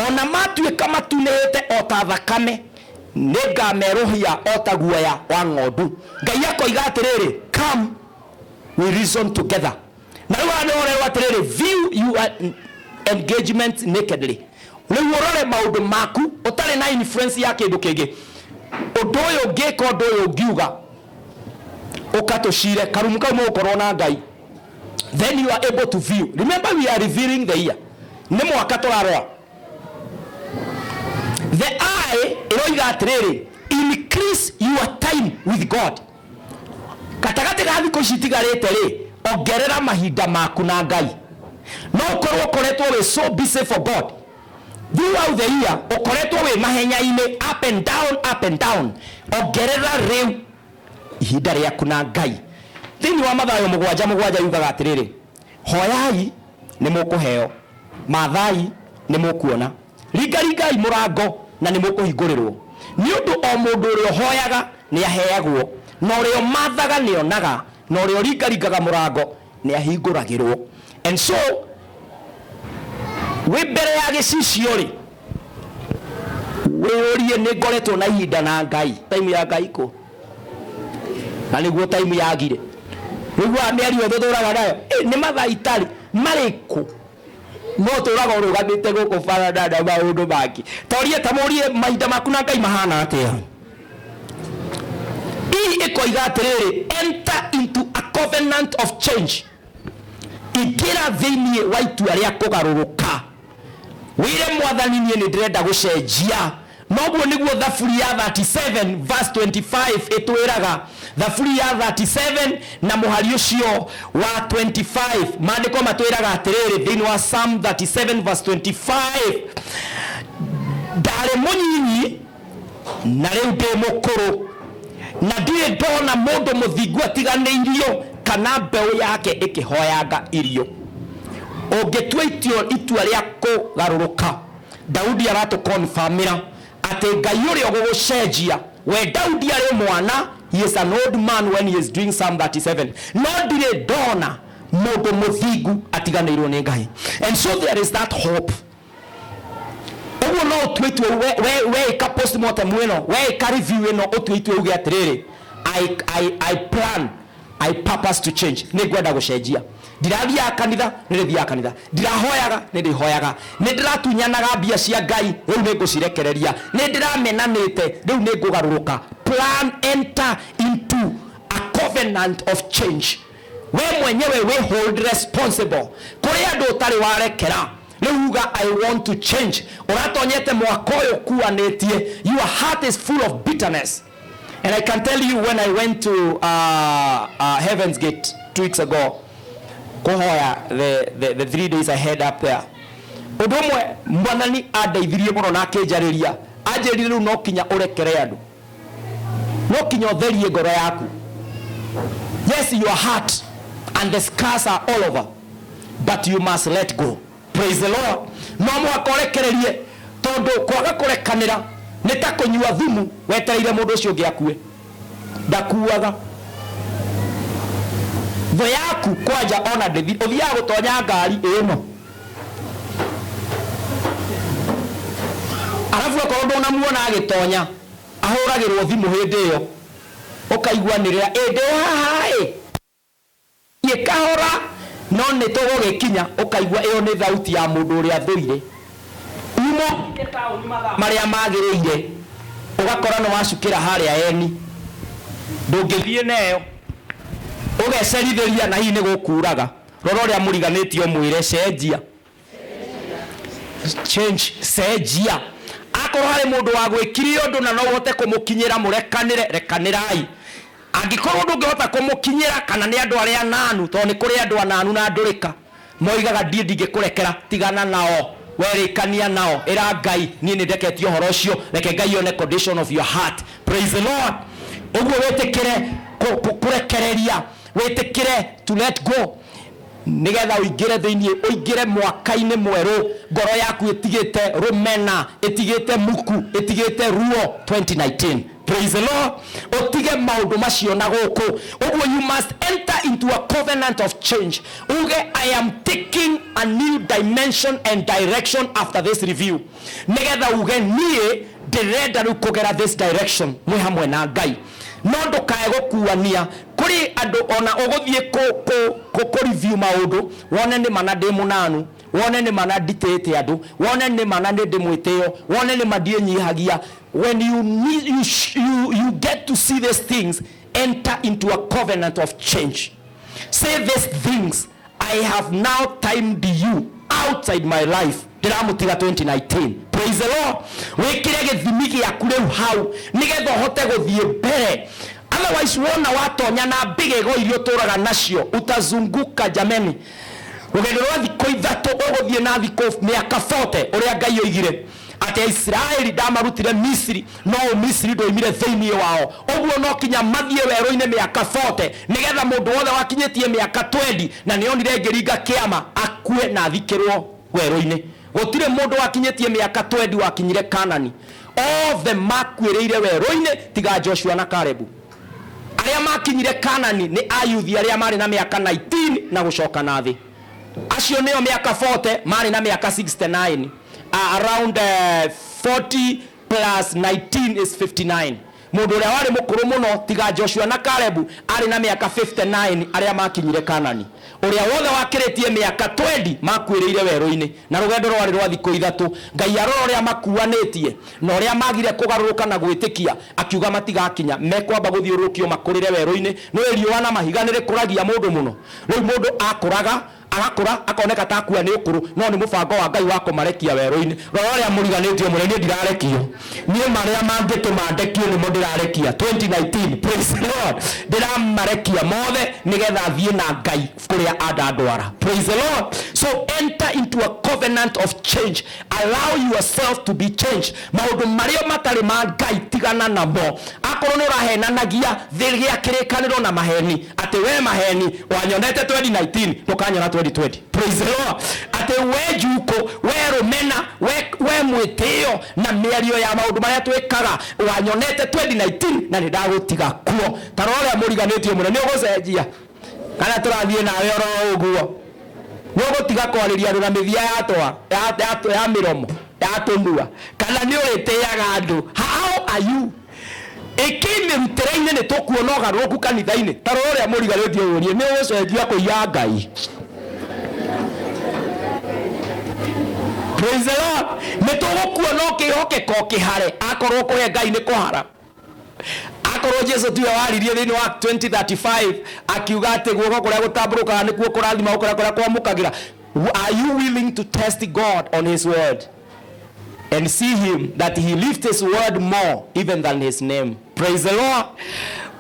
[SPEAKER 1] ona matuĩka matunĩhĩte o ta thakame, nĩngamerũhia o ta guoya wa ng'ondu. Ngai akoiga atĩrĩrĩ, come we reason together. Na rĩu haha nĩho ũrerwo atĩrĩrĩ, view your engagement nakedly. Rĩu ũrore maũndũ maku ũtarĩ na influence ya kĩndũ kĩngĩ. Ũndũ ũyũ ũngĩka, ũndũ ũyũ ũngiuga, ũka tũcire karumu kau mũgũkorwo na Ngai, then you are able to view. Remember, we are revealing the year, nĩ mwaka tũrarora. The eye ĩroiga atĩrĩrĩ, increase your time with God. Gatagatĩ ga thikũ ici itigarĩte rĩ, ongerera mahinda maku na Ngai. No ũkorwo ũkoretwo wĩ so busy for God throughout the year, ũkoretwo wĩ mahenya-inĩ, up and down, up and down. Ongerera rĩu ihinda rĩaku na Ngai. Thĩinĩ wa Mathayo 7:7 yugaga atĩrĩrĩ, hoyai nĩ mũkũheo, mathai nĩ mũkuona, ringaringai mũrango na nĩ mũkũhingũrĩrwo. Nĩ ũndũ o mũndũ ũrĩa ũhoyaga nĩ aheagwo, na ũrĩa ũmathaga nĩ onaga, na ũrĩa ũringaringaga mũrango nĩ ahingũragĩrwo. And so wĩ mbere ya gĩcicio rĩ, wĩyũrie, nĩ ngoretwo na ihinda na Ngai? Time ya Ngai kũ? Na nĩguo time yagire rĩu wa mĩario tũtũraga nayo nĩ mathaa itarĩ marĩkũ, no tũraga ũrũgamĩte gũkũ baranda na maũndũ mangĩ. Torie, ta mũrie, mahinda maku na Ngai mahana atĩa? Ii ĩkoiga atĩrĩrĩ, enter into a covenant of change. Ingĩra thĩinĩ wa itua rĩa kũgarũrũka, wĩre Mwathani, niĩ nĩ ndĩrenda gũcenjia. Noguo nĩguo Thaburi ya 37 verse 25 ĩtwĩraga. Thaburi ya 37 na mũhari ũcio wa 25, maandĩko matwĩraga atĩrĩrĩ thĩinĩ wa Psalm 37 verse 25, ndarĩ mũnyinyi na rĩu ndĩ mũkũrũ, Na ndirĩ ndona mũndũ mũthingu atiganĩirio kana mbeũ yake ĩkĩhoyanga irio. Ũngĩtua itua rĩa kũgarũrũka, Daudi aratũkonfamĩra atĩ Ngai ũrĩa ũgũgũcenjia. We Daudi arĩ mwana, he is an old man when he is doing Psalm 37, no ndirĩ ndona mũndũ mũthingu atiganĩirwo nĩ Ngai. And so there is that hope. Ũguo no ũtue itua weĩka postmortem ĩno, weĩka review ĩno, ũtue itua uge atĩrĩrĩ, I plan, I purpose to change. Nĩ ngwenda gũcenjia. Ndirathiaga kanitha, nĩ ndĩthiaga kanitha. Ndirahoyaga, nĩ ndĩhoyaga. Nĩ ndĩratunyanaga mbia cia Ngai, rĩu nĩ ngũcirekereria. Nĩ ndĩramenanĩte, rĩu nĩ ngũgarũrũka. Plan, enter into a covenant of change. We mwenyewe we hold responsible. Kũrĩ andũ ũtarĩ warekera, rĩu uga, "I want to change." Ũratonyete mwaka ũyũ kuanĩtie, your heart is full of bitterness. And I can tell you, when I went to Heaven's Gate 2 weeks ago, kũhoya, the 3 days I had up there, ũndũ ũmwe Mwathani andeithirie mũno na akĩnjarĩria, anjĩrire rĩu no kinya ũrekere andũ, no kinya ũtherie ngoro yaku. Yes, your heart and the scars are all over, but you must let go. Praise the Lord. No mũhaka ũrekererie, tondũ kwaga kũrekanĩra nĩ ta kũnyua thumu wetereire mũndũ ũcio ũngĩ akue. Ndakuaga thũ yaku kwanja ona ndĩthi ũthiaga gũtonya ngari ĩno, arabu akorwo ndũnamuona agĩtonya, ahũragĩrwo thimũ hĩndĩ ĩyo, ũkaigua nĩrĩa ĩndĩ haha ĩ thiĩ kahora no nĩ tũgũgĩkinya, ũkaigua ĩyo nĩ thauti ya mũndũ ũrĩa thũire. Umo marĩa magĩrĩire, ũgakora nĩ wacukĩra harĩa eni, ndũngĩthiĩ neyo, ũgecerithĩria na hihi nĩ gũkuraga. Rora ũrĩa mũriganĩtie, ũmwĩre, "Cenjia, change, cenjia." Akorwo harĩ mũndũ wa gwĩkire ũndũ na no ũhote kũmũkinyĩra mũrekanĩre, rekanĩrai. Angĩkorwo ndũngĩhota kũmũkinyĩra, kana nĩ andũ arĩa ananu, tondũ nĩ kũrĩ andũ ananu na ndũrĩka moigaga, "Ndiĩ ndingĩkũrekera," tigana nao. Werĩkania nao, ĩra Ngai, "Niĩ nĩ ndeketie ũhoro ũcio." Reke Ngai one condition of your heart. Praise the Lord. Ũguo wĩtĩkĩre kũrekereria, wĩtĩkĩre to let go, nigetha ũingĩre thĩinĩ, ũingĩre mwaka-inĩ mwerũ ngoro yaku ĩtigĩte rũmena, ĩtigĩte muku, ĩtigĩte ruo. 2019, praise the Lord, ũtige maũndũ macio na gũkũ. Ũguo you must enter into a covenant of change. Uge, "I am taking a new dimension and direction after this review," nigetha uge, "Niĩ ndĩrenda rĩu kũgera this direction mwĩ hamwe na Ngai." No ndũkae gũkuania kũrĩ andũ. Ona ũgũthiĩ kũ review maũndũ, wone nĩ mana ndĩ mũnanu, wone nĩ mana nditĩte andũ, wone nĩ mana nĩ ndĩmwĩtĩo, wone nĩ ma ndiĩnyihagia. When you, need, you, sh- you, you get to see these things, enter into a covenant of change. Say, "These things I have now timed you outside my life. Ndĩramũtiga 2019." Praise the Lord. Wĩkĩre gĩthimi gĩaku rĩu hau, nĩgetha ũhote gũthiĩ mbere. Otherwise, wona watonya na mbĩgĩgo iria ũtũraga nacio, utazunguka jameni. Rũgendo rwa thikũ 3 ũgũthiĩ na thikũ mĩaka 40. Ũrĩa Ngai oigire atĩ Aisiraeli, "Ndamarutire Misiri, no Ũmisiri ndwoimire thĩinĩ wao." Ũguo no kinya mathiĩ werũ-inĩ mĩaka 40, nĩgetha mũndũ wothe wakinyĩtie mĩaka 20 na nĩonire ngĩringa kĩama akue na athikĩrwo werũ-inĩ. Gũtirĩ mũndũ wakinyĩtie mĩaka 20 wakinyire Kanani. Othe makuĩrĩire werũ-inĩ tiga Joshua na Kalebu. Arĩa makinyire Kanani nĩ ayuthi arĩa marĩ na mĩaka 19 na gũcoka na thĩ. Acio nĩo mĩaka 40 marĩ na mĩaka 69. Around 40 plus 19 is 59. Mũndũ ũrĩa warĩ mũkũrũ mũno tiga Joshua na Kalebu arĩ na mĩaka 59, arĩa makinyire Kanani. Ũrĩa wothe wakĩrĩtie mĩaka 20 makuĩrĩire werũ-inĩ, na rũgendo rwarĩ rwa thikũ 3. Ngai arora ũrĩa makuanĩtie na ũrĩa magire kũgarũrũka na gwĩtĩkia, akiuga matigakinya, mekwamba gũthiũrũrũkio makũrĩre werũ-inĩ. Nĩ riũa na mahiga nĩ rĩkũragia mũndũ mũno. Rĩu mũndũ akũraga, agakũra, akoneka ta akua nĩ ũkũrũ, no nĩ mũbango wa Ngai wa kũmarekia werũ-inĩ. Rora ũrĩa mũriganĩtio mũrĩ, niĩ ndirarekio. Niĩ marĩa mangĩtũma ndekio nĩmo ndĩrarekia 2019. Praise the Lord. Ndĩramarekia mothe nĩgetha thiĩ na Ngai kũrĩa andandwara. Praise the Lord. So enter Enter into a covenant of change. Allow yourself to be changed. Maũndũ marĩa matarĩ ma Ngai tigana namo. Akorwo nĩ ũrahenanagia, thĩgĩa kĩrĩkanĩro na maheni atĩ we maheni wanyonete 2019 ndũkanyona 2020. Praise the Lord. Atĩ we njukũ, we rũmena, we mwĩtĩo na mĩario ya maũndũ marĩa twĩkaga wanyonete 2019 na nĩ ndagũtiga kuo. Ta rora ũrĩa mũriganĩtio mũno, nĩ ũgũcenjia kana tũrathiĩ nawe oro ũguo? Nĩ ũgũtiga kwarĩria andũ na mĩthia ya twa ya mĩromo ya tũnua, kana nĩ ũrĩtĩaga andũ? How are you? Ĩkĩ mĩrutĩre-inĩ nĩ tũkuona ũgarũrũku kanitha-inĩ. Ta rora ũrĩa mũriganĩtio ũrie, nĩ ũgũcenjia kũiya Ngai? Praise the Lord. Nĩ tũgũkuona ũkĩhokeka ũkĩhare, akorwo kũhe Ngai nĩ kũhara. Akorwo Jesu tiwe waririe thĩinĩ wa 2035 akiuga atĩ guoko kũrĩa gũtambũrũkaga nĩkuo kũrathima gũkĩra kũrĩa kwamũkagĩra. Are you willing to test God on his word and see him that he lifts his word more even than his name? Praise the Lord.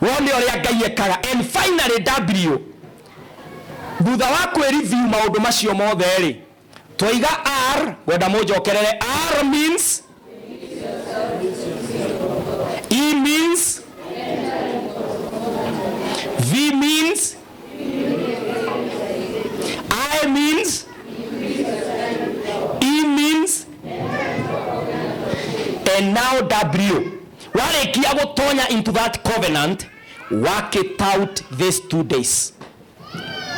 [SPEAKER 1] Wone ũrĩa Ngai ekaga. And finally, W, thutha wa kwĩ review maũndũ macio mothe rĩ, twaiga R. Ngwenda mũnjokerere. R means, E means, V means, I means, E means, and now W. Warĩkia gũtonya into that covenant, work it out these 2 days.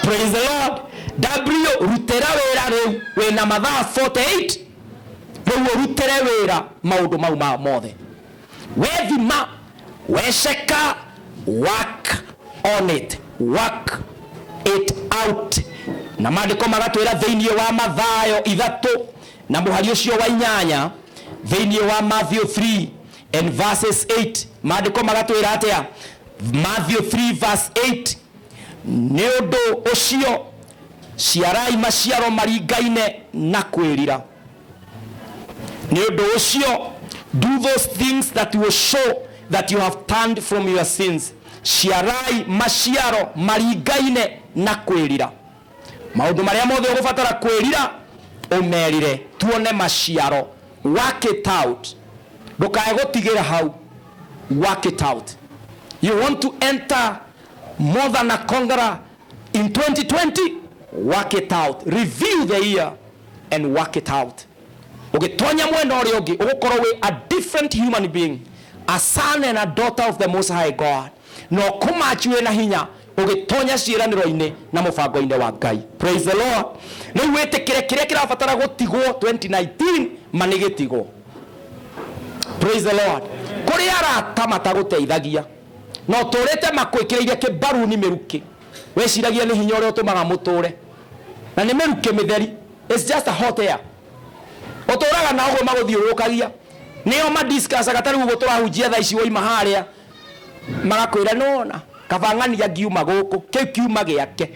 [SPEAKER 1] Praise the Lord. W, rutĩra wĩra rĩu. Wĩna mathaa 48 rĩu ũrutĩre wĩra maũndũ mau ma mothe wethima, weceka. Work on it, work it out. Na maandĩko magatwĩra thĩinĩ wa Mathayo 3 na mũhari ũcio wa 8, thĩinĩ wa Matthew 3 and verses 8, maandĩko magatwĩra atĩa? Matthew 3 verse 8: "Nĩ ũndũ ũcio ciarai maciaro maringaine na kwĩrira." Nĩ ũndũ ũcio, do those things that will show that you have turned from your sins. Ciarai maciaro maringaine na kwĩrira. Maũndũ marĩa mothe ũgũbatara kwĩrira, ũmerire, tuone maciaro. Work it out. Ndũkae gũtigĩra hau. Work it out. You want to enter more than a conqueror in 2020? Work it out. Review the year and work it out. Ũgĩtonya mwena ũrĩa ũngĩ, ũgũkorwo wĩ a different human being, a son and a daughter of the Most High God, na ũkũmachi wĩna hinya ũgĩtonya ciĩranĩro-inĩ na mũbango-inĩ wa Ngai. Praise the Lord. Rĩu wĩtĩkĩre kĩrĩa kĩrabatara gũtigwo 2019 ma nĩ gĩtigwo. Praise the Lord. Kũrĩ arata matagũteithagia na ũtũrĩte makwĩkĩrĩire kĩmbaruni mĩrukĩ, wĩciragia nĩ hinya ũrĩa ũtũmaga mũtũre, na nĩ mĩrukĩ mĩtheri. It's just a hot air. Ũtũraga na ũguo magũthiũrũrũkagia, nĩo madiscussaga. Ta rĩu ũguo tũrahunjia thaa ici, woima harĩa magakwĩra, "Nona kabang'ania ngiuma gũkũ kĩu kiuma gĩake."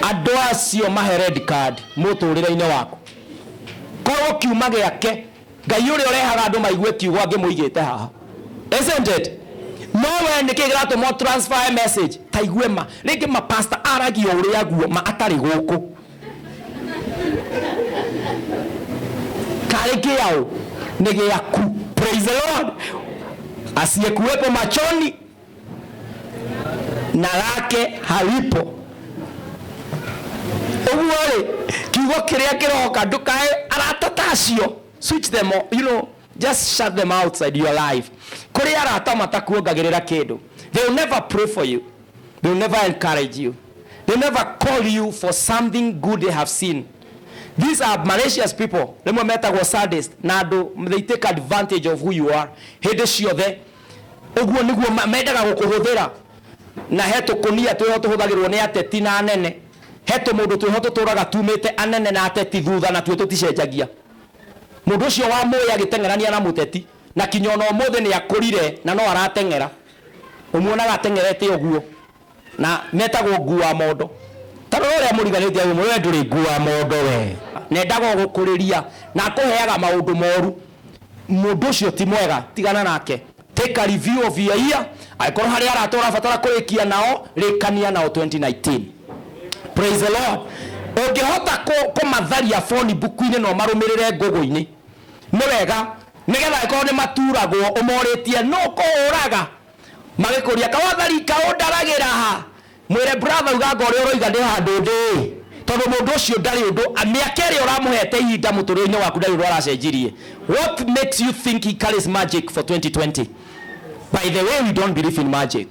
[SPEAKER 1] Andũ acio mahe red card mũtũrĩre-inĩ waku. Korwo kiuma gĩake, Ngai ũrĩa ũrehaga andũ maigue kiugo angĩmũigĩte haha, isn't it? No we nĩkĩ kĩratũma transfer message? Ta igue ma rĩngĩ mapasta aragia ũrĩa guo ma atarĩ gũkũ karĩ kĩaũ nĩ gĩaku. Praise the Lord. Asiyekuwepo machoni na lake halipo. Ũguo rĩ, kiugo kĩrĩa kĩroka, ndũkae arata ta acio. Switch them off, just shut them outside your life. Kũrĩ arata matakuongagĩrĩra kĩndũ. They will never pray for you, they will never encourage you, they will never call you for something good they have seen. These are malicious people. Rĩmwe metagwo sadist, na andũ they take advantage of who you are hĩndĩ ciothe. Ũguo nĩguo mendaga gũkũhũthĩra. Na he tũkũnia twĩho tũhũthagĩrwo nĩ ateti na anene, he tũmũndũ twĩho tũtũraga tumĩte anene na ateti thutha, na tuo tũticenjagia. Mũndũ ũcio wa mũĩ agĩteng'erania na mũteti, na kinya ona ũmũthĩ nĩ akũrire na no arateng'era, ũmuonaga ateng'erete ũguo, na metagwo ngua mondo. Ta rora ũrĩa mũriganĩtie ũmwe, we ndũrĩ ngua mondo, we nendaga gũkũrĩria na akũheaga maũndũ moru. Mũndũ ũcio ti mwega, tigana nake. Take a review of your year. Angĩkorwo harĩ arata ũrabatara kũrĩkia nao, rĩkania nao 2019. Praise the Lord. Ũngĩhota kũmatharia phone book-inĩ na ũmarũmĩrĩre ngũgũ-inĩ, nĩ wega, nĩgetha angĩkorwo nĩ maturagwo ũmorĩtie nũ kũhũraga, magĩkũria kawathari kaũndaragĩra ha, mwĩre brother uganga ũrĩa ũroiga ndĩ handũ ndĩ, tondũ mũndũ ũcio ndarĩ ũndũ, mĩaka ĩrĩa ũramũhete ihinda mũtũrĩre-inĩ waku ndarĩ ũndũ aracenjirie. What makes you think he carries magic for 2020? By the way, we don't believe in magic.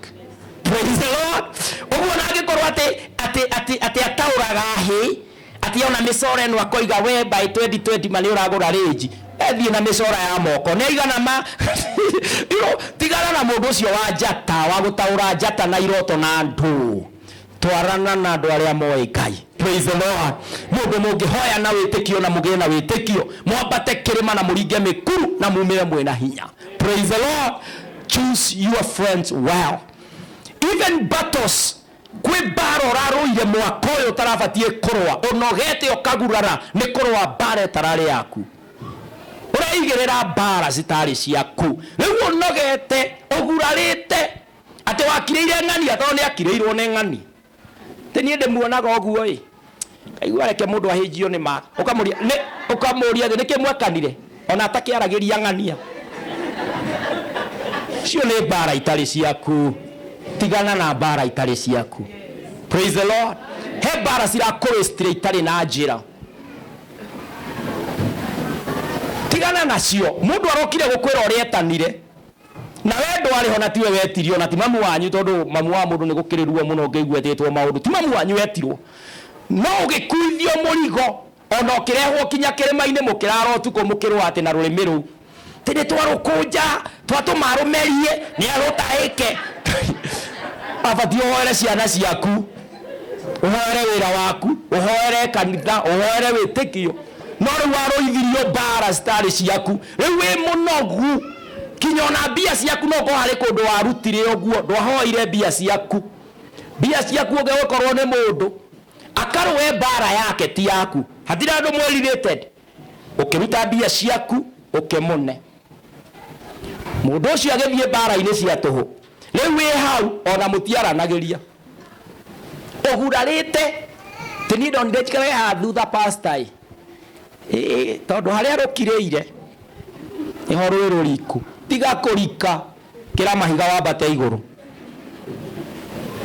[SPEAKER 1] Praise the Lord. Ũguo na angĩkorwo atĩ atĩ atĩ atĩ ataũraga hĩ, atĩ ona mĩcoro ĩno akoiga we by 2020 ma nĩ ũragũra range, ethiĩ na mĩcora ya moko nĩ aigana ma you know, tigana na mũndũ ũcio wa njata wa gũtaũra njata na iroto na andũ, twarana na andũ arĩa moĩ Ngai. Praise the Lord. Mũndũ mũngĩhoya na wĩtĩkio na mũgĩe na wĩtĩkio, mwambate kĩrĩma na mũringe mĩkuru na mumĩre mwĩna hinya. Praise the Lord. Choose your friends well. Even battles, kwĩ mbara ũrarũire mwaka ũyũ ũtarabatiĩ kũrũa, ũnogete ũkagurara nĩ kũrũa mbara ĩtararĩ yaku, ũreigĩrĩra mbara citarĩ ciaku, rĩu ũnogete ũgurarĩte atĩ wakirĩire ng'ania tondũ nĩ akirĩirwo nĩ ng'ani. Tĩ niĩ ndĩmuonaga ũguo ĩ, kaigua reke mũndũ ahĩnjio nĩ ma, ũkamũria nĩ ũkamũria atĩ nĩkĩ mwekanire ona atakĩaragĩria ng'ania. Icio nĩ mbara itarĩ ciaku, tigana na mbara itarĩ ciaku. Praise the Lord. He mbara cirakũwĩstire itarĩ na njĩra, tigana nacio. Mũndũ arokire gũkwĩra ũrĩa etanire na we ndwarĩ ho, na tiwe wetirio, na ti mamu wanyu, tondũ mamu wa mũndũ nĩ gũkĩrĩ ruo mũno ũngĩigua etĩtwo maũndũ. Ti mamu wanyu wetirwo, no ũgĩkuithio mũrigo ona ũkĩrehwo kinya kĩrĩma-inĩ, mũkĩrara ũtukũ mũkĩrũa atĩ na rũrĩmĩ rũu tĩ nĩ twarũkũnja twatũma arũmerie nĩ arũtahĩke. Abatiĩ ũhoere ciana ciaku, ũhoere wĩra waku, ũhoere kanitha, ũhoere wĩtĩkio, no rĩu warũithirio mbara citarĩ ciaku, rĩu wĩ mũnogu kinya ona mbia ciaku no ũkorwo harĩ kũndũ warutire ũguo, ndwahoire mbia ciaku. Mbia ciaku ũngĩgũkorwo nĩ mũndũ akarũe mbara yake ti yaku, hatirĩ andũ mwĩ related, ũkĩruta mbia ciaku ũkĩmũne mũndũ ũcio agĩthiĩ mbara-inĩ cia tũhũ, rĩu wĩ hau ona mũtiaranagĩria, ũgurarĩte. Tĩ niĩ ndonire njikare haha thutha pastor ĩ, ĩ tondũ harĩa rũkirĩire nĩho rwĩ rũriku, tiga kũrika, kĩra mahiga wambate igũrũ.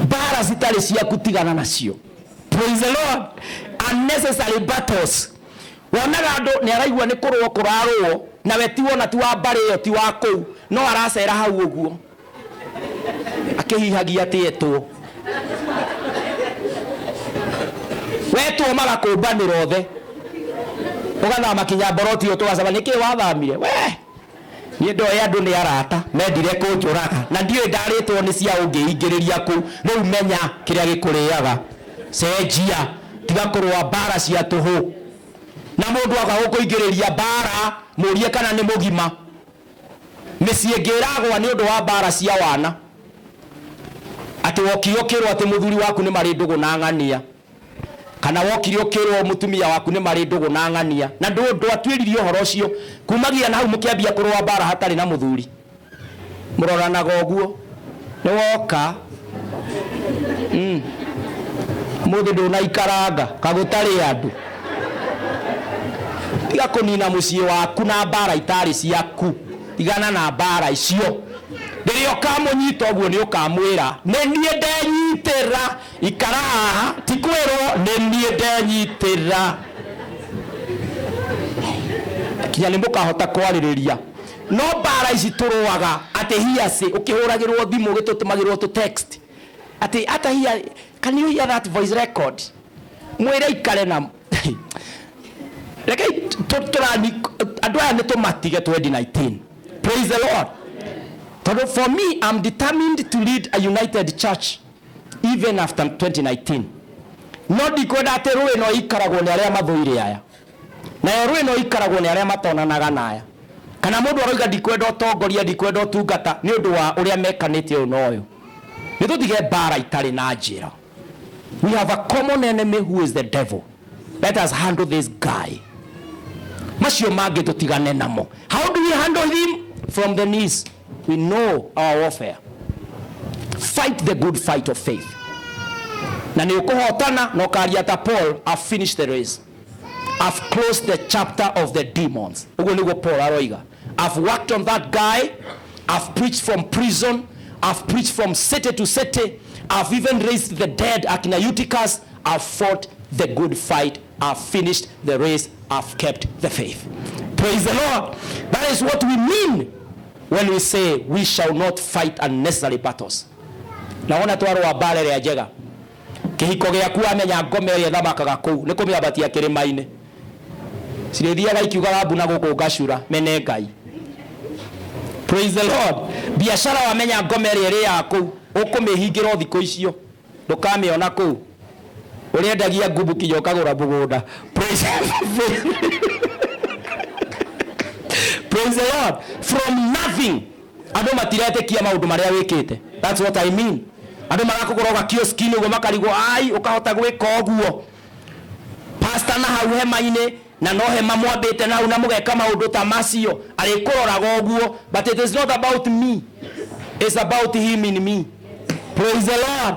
[SPEAKER 1] Mbara citarĩ ciaku tigana nacio. Praise the Lord. Unnecessary battles, wonaga andũ nĩ araigua nĩ kũrũo kũrarũo nawe ti wona ti wa mbarĩ ĩyo, ti wa kũu, no aracera hau ũguo akĩhihagia atĩ etwo wetwo, magakũmbanĩra othe, ũgathama kinya mboroti ĩyo tũgacama nĩkĩ wathamire we. Niĩ ndoĩ andũ nĩ arata mendire kũnjũraga na ndiũĩ ndarĩtwo nĩ cia ũngĩingĩrĩria kũu. Rĩu menya kĩrĩa gĩkũrĩaga, cenjia, tiga kũrũa mbara cia tũhũ. Na mũndũ aga gũkũingĩrĩria mbara, mũrie kana nĩ mũgima. Mĩciĩ ĩngĩ ĩragwa nĩ ũndũ wa mbara cia wana, atĩ wokire ũkĩrwo atĩ mũthuri waku nĩ marĩ ndũgũ na ng'ania, kana wokire ũkĩrwo mũtumia waku nĩ marĩ ndũgũ na ng'ania, na ndwatuĩririe ũhoro ũcio. Kumagia na hau mũkĩambia kũrũa mbara hatarĩ na mũthuri, mũroranaga ũguo nĩ woka mũthĩ ndũnaikaranga kagũtarĩ andũ. Tiga kũnina mũciĩ waku na mbara itarĩ ciaku, tigana na mbara icio. Rĩrĩa ũkamũnyita ũguo nĩ ũkamwĩra nĩ niĩ ndenyitĩra, ikara haha, ti kwĩrwo nĩ niĩ ndenyitĩra, kinya nĩ mũkahota kwarĩrĩria. No mbara ici tũrũaga atĩ hearsay, ũkĩhũragĩrwo thimũ, ũgĩtũtũmagĩrwo tũ text atĩ ata hear, can you hear that voice record? Mwĩre ikare na rekei tũrani andũ aya nĩ tũmatige 2019. Praise the Lord. Tondũ for me, I'm determined to lead a united church even after 2019, no ndikwenda atĩ rũĩ no ikaragwo nĩ arĩa mathũire aya, nayo rũĩ no ikaragwo nĩ arĩa matonanaga na aya, kana mũndũ aroiga ndikwenda ũtongoria, ndikwenda ũtungata nĩ ũndũ wa ũrĩa mekanĩte ũyũ na ũyũ. Nĩ tũtige mbara itarĩ na njĩra. We have a common enemy who is the devil. Let us handle this guy, macio mangĩ tũtigane namo. How do we handle him? From the knees. We know our warfare. Fight the good fight of faith. Na nĩ ũkũhotana na ũkaria ta Paul, "I've finished the race. I've closed the chapter of the demons." Ũguo nĩguo Paul aroiga. I've worked on that guy. I've preached from prison. I've preached from city to city. I've even raised the dead, akina Eutychus. I've fought the good fight. I've finished the race. I've kept the faith. Praise the Lord. That is what we mean when we say we shall not fight unnecessary battles. Naona twarũa mbara ĩrĩa njega. Kĩhiko gĩaku amenya ngoma ĩrĩa ĩthamakaga kũu nĩ kũmĩambatia kĩrĩma-inĩ, cirĩthiaga ikiugaga mbu na gũkũ ngacura mene Ngai. Praise the Lord. Biacara wamenya ngoma ĩrĩa ĩrĩaga kũu, ũkũmĩhingĩra o thikũ icio, ndũkamĩona kũu. Ũrĩendagia ngubu kinya ũkagũra mũgũnda. Praise the Lord. From nothing, andũ matiretĩkia maũndũ marĩa wĩkĩte. That's what I mean. Andũ marakũgũra gakioski-inĩ ũguo makarigwo, ai, ũkahota gwĩka ũguo, pastor, na hau hema-inĩ, na no hema mwambĩte na hau na mũgeka maũndũ ta macio, arĩkũroraga ũguo. But it is not about me, it's about him in me. Praise the Lord.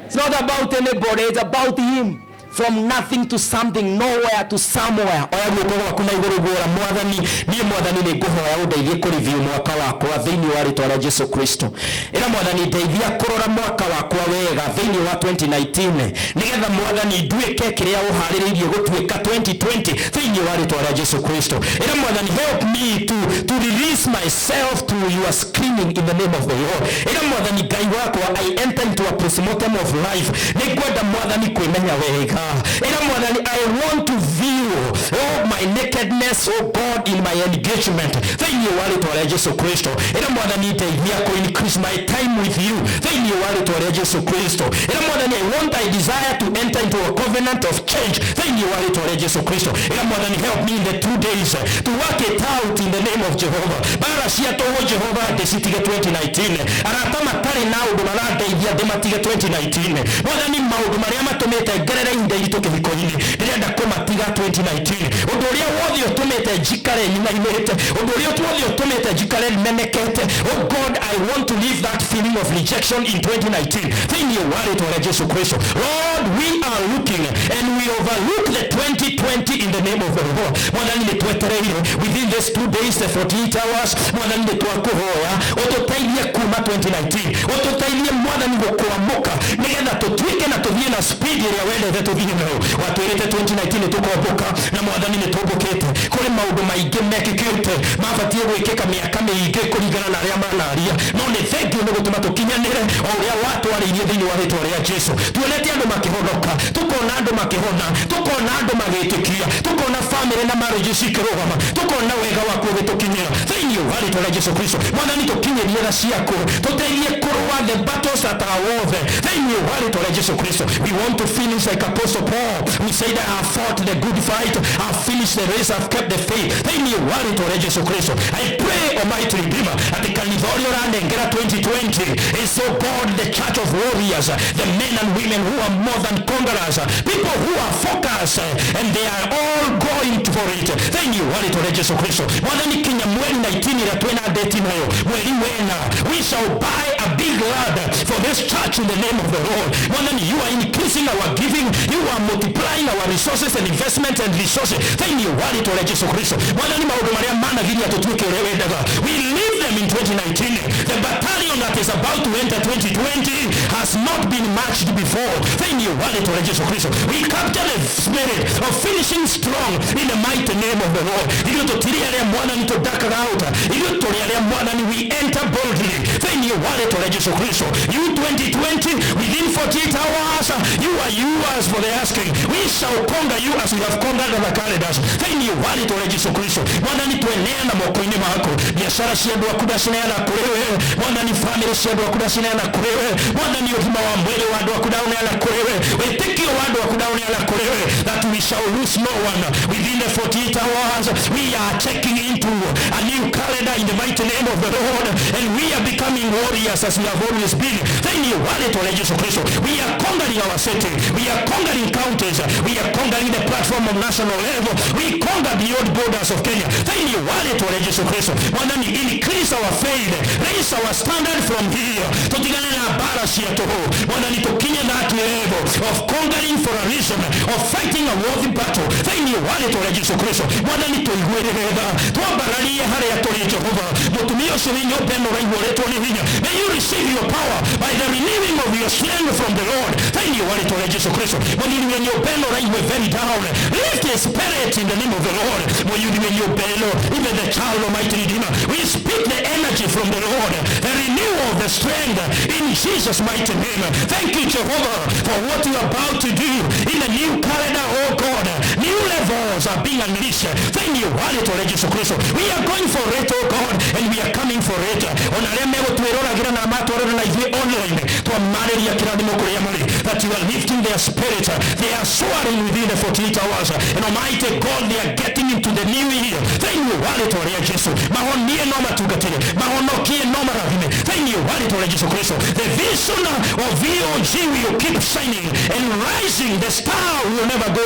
[SPEAKER 1] It's not about anybody, it's about him. From nothing to something, nowhere to somewhere. Oya guoko gwaku na igũrũ guora, Mwathani, niĩ Mwathani nĩ ngũhoya ũndeithie kũreview mwaka wakwa thĩinĩ wa rĩtwa rĩa Jesu Kristo. Ĩra Mwathani, ndeithia kũrora mwaka wakwa wega thĩinĩ wa 2019, nĩgetha Mwathani nduĩke kĩrĩa ũharĩrĩirie gũtuĩka 2020 thĩinĩ wa rĩtwa rĩa Jesu Kristo. Ĩra Mwathani, help me to release myself to your screening in the name of the Lord. Ĩra Mwathani Ngai wakwa, I enter into a postmortem of life. Nĩ ngwenda Mwathani kwĩmenya wega. Ĩra Mwathani, I want to view, oh, my nakedness, oh God, in my engagement thĩinĩ wa rĩtwa rĩa Jesu Kristo. Ĩra Mwathani, ndeithia kũ increase my time with you thĩinĩ wa rĩtwa rĩa Jesu Kristo. Ĩra Mwathani, I want, I desire to enter into a covenant of change thĩinĩ wa rĩtwa rĩa Jesu Kristo. Ĩra Mwathani, help me in the 2 days to work it out in the name of Jehovah. Bara cia tũhũ, Jehova, ndĩcitige 2019. Arata matarĩ na ũndũ marandeithia, ndĩmatige 2019. Mwathani, maũndũ marĩa matũmĩte ngerere ihinda iritũ kĩhiko-inĩ, ndĩrenda kũmatiga 2019. Ũndũ ũrĩa wothe ũtũmĩte njikare nyinainĩte, ũndũ ũrĩa wothe ũtũmĩte njikare menekete, oh God, I want to leave that feeling of rejection in 2019 thĩinĩ wa rĩtwa rĩa Jesu Kristo. Lord, we are looking and we overlook the 2020 in the name of the Lord. Mwathani, nĩ twetereire within these 2 days, the 48 hours. Mwathani, nĩ twakũhoya ũtũteithie kuma 2019, ũtũteithie Mwathani gũkwamũka, nĩgetha tũtuĩke na tũthiĩ na speed ĩrĩa wendete tũthiĩ nayo. Watwĩrĩte 2019 nĩ tũkombũka, na Mwathani nĩ tũmbũkĩte. Kũrĩ maũndũ maingĩ mekĩkĩte mabatiĩ gwĩkĩka mĩaka mĩingĩ kũringana na arĩa manaria, no nĩ thengiũ nĩ gũtũma tũkinyanĩre o ũrĩa watwarĩirie thĩinĩ wa rĩtwa rĩa Jesu. Tuonete andũ makĩhonoka, tũkona andũ makĩhona, tũkona andũ magĩtĩkia, tũkona famĩlĩ na marriages cikĩrũgama, tũkona wega waku ũgĩtũkinyĩra thĩinĩ wa rĩtwa rĩa Jesu Kristo. Mwathani, tũkinyĩrie tha ciaku, tũteithie kũrũa the battles that are worth thĩinĩ wa rĩtwa rĩa Jesu Kristo. We want to finish like Apostle Paul who said, "I have fought the good fight, I have finished the race, I have kept the faith," thĩinĩ wa rĩtwa rĩa Jesu Kristo. I pray, Almighty Redeemer, atĩ kanitha ũrĩa ũranengera 2020 is, so God, the church of warriors, the men and women who are more than conquerors, people who are focused and they are all going for it thĩinĩ wa rĩtwa rĩa Jesu Kristo. Mwathani, kinya mweri 19 ĩrĩa twĩna date nayo, mweri wena, we shall buy a big land for this church in the name of the Lord. Mwathani, you are increasing our giving, you are multiplying our resources and investment and resources thĩinĩ wa rĩtwa rĩa Jesu Kristo. Mwathani, maũndũ marĩa managiria tũtuĩke ũrĩa wendaga, we leave them in 2019. The battalion that is about to enter 2020 has not been matched before thĩinĩ wa rĩtwa rĩa Jesu Kristo. We capture the spirit of finishing strong in the mighty name of the Lord. Ithuĩ tũtirĩ arĩa, Mwathani, tũdakaga out. Ithuĩ tũrĩ arĩa, Mwathani, we enter boldly thĩinĩ wa rĩtwa rĩa Jesu Kristo. You 2020, within 48 hours you are yours for the asking. We shall conquer you as we have conquered other calendars thĩinĩ wa rĩtwa rĩa Jesu Kristo. Mwathani, tweneana moko-inĩ maku. Biacara cia andũ aku ndacineana kũrĩ we, Mwathani. Famĩlĩ cia andũ aku ndacineana kũrĩ we, Mwathani. Ũgima wa mwĩrĩ wa andũ aku ndaũneana kũrĩ we. Wĩtĩkio wa andũ aku ndaũneana kũrĩ we, that we shall lose no one within the 48 hours. We are checking into a new calendar in the mighty name of the Lord, and we are becoming becoming warriors as we have always been. Thĩinĩ wa rĩtwa rĩa Jesu Kristo, we are conquering our city, we are conquering counties, we are conquering the platform of national level, we conquer beyond borders of Kenya. Thĩinĩ wa rĩtwa rĩa Jesu Kristo, Mwathani, increase our faith, raise our standard from here. Tũtigane na mbara cia tũhũ. Mwathani, tũkinye that level of conquering for a reason, of fighting a worthy battle. Thĩinĩ wa rĩtwa rĩa Jesu Kristo, Mwathani, tũiguĩrĩre tha, twambararie harĩa tũrĩ. Jehova, mũtumia ũcio wĩ nyũmba ĩno ũraigua ũrĩtwo nĩ hinya, may you receive your power by the renewing of your strength from the Lord. Thĩinĩ wa rĩtwa rĩa Jesu Kristo, mũthuri wĩ nyũmba ĩno ũraigua very down, lift his spirit in the name of the Lord. Mũyuthi wĩ nyũmba ĩno, even the child of mighty Redeemer, we speak the energy from the Lord, the renewal of the strength in Jesus' mighty name. Thank you, Jehovah, for what you are about to do in the new calendar. Oh God, new levels are being unleashed. Thĩinĩ wa rĩtwa rĩa Jesu Kristo, we are going for it, oh God, and we are coming for it. Ona arĩa megũtwĩroragĩra na matwarĩra na ithuĩ online, twamarĩria kĩrathimo kũrĩa marĩ, that you are lifting their spirit. They are soaring within the 48 hours, and Almighty God, they are getting into the new year. Thĩinĩ wa rĩtwa rĩa Jesu, mahonie no matungatĩre, mahonokie no marathime. Thĩinĩ wa rĩtwa rĩa Jesu Kristo, the vision of VOG will keep shining and rising. The star will never go.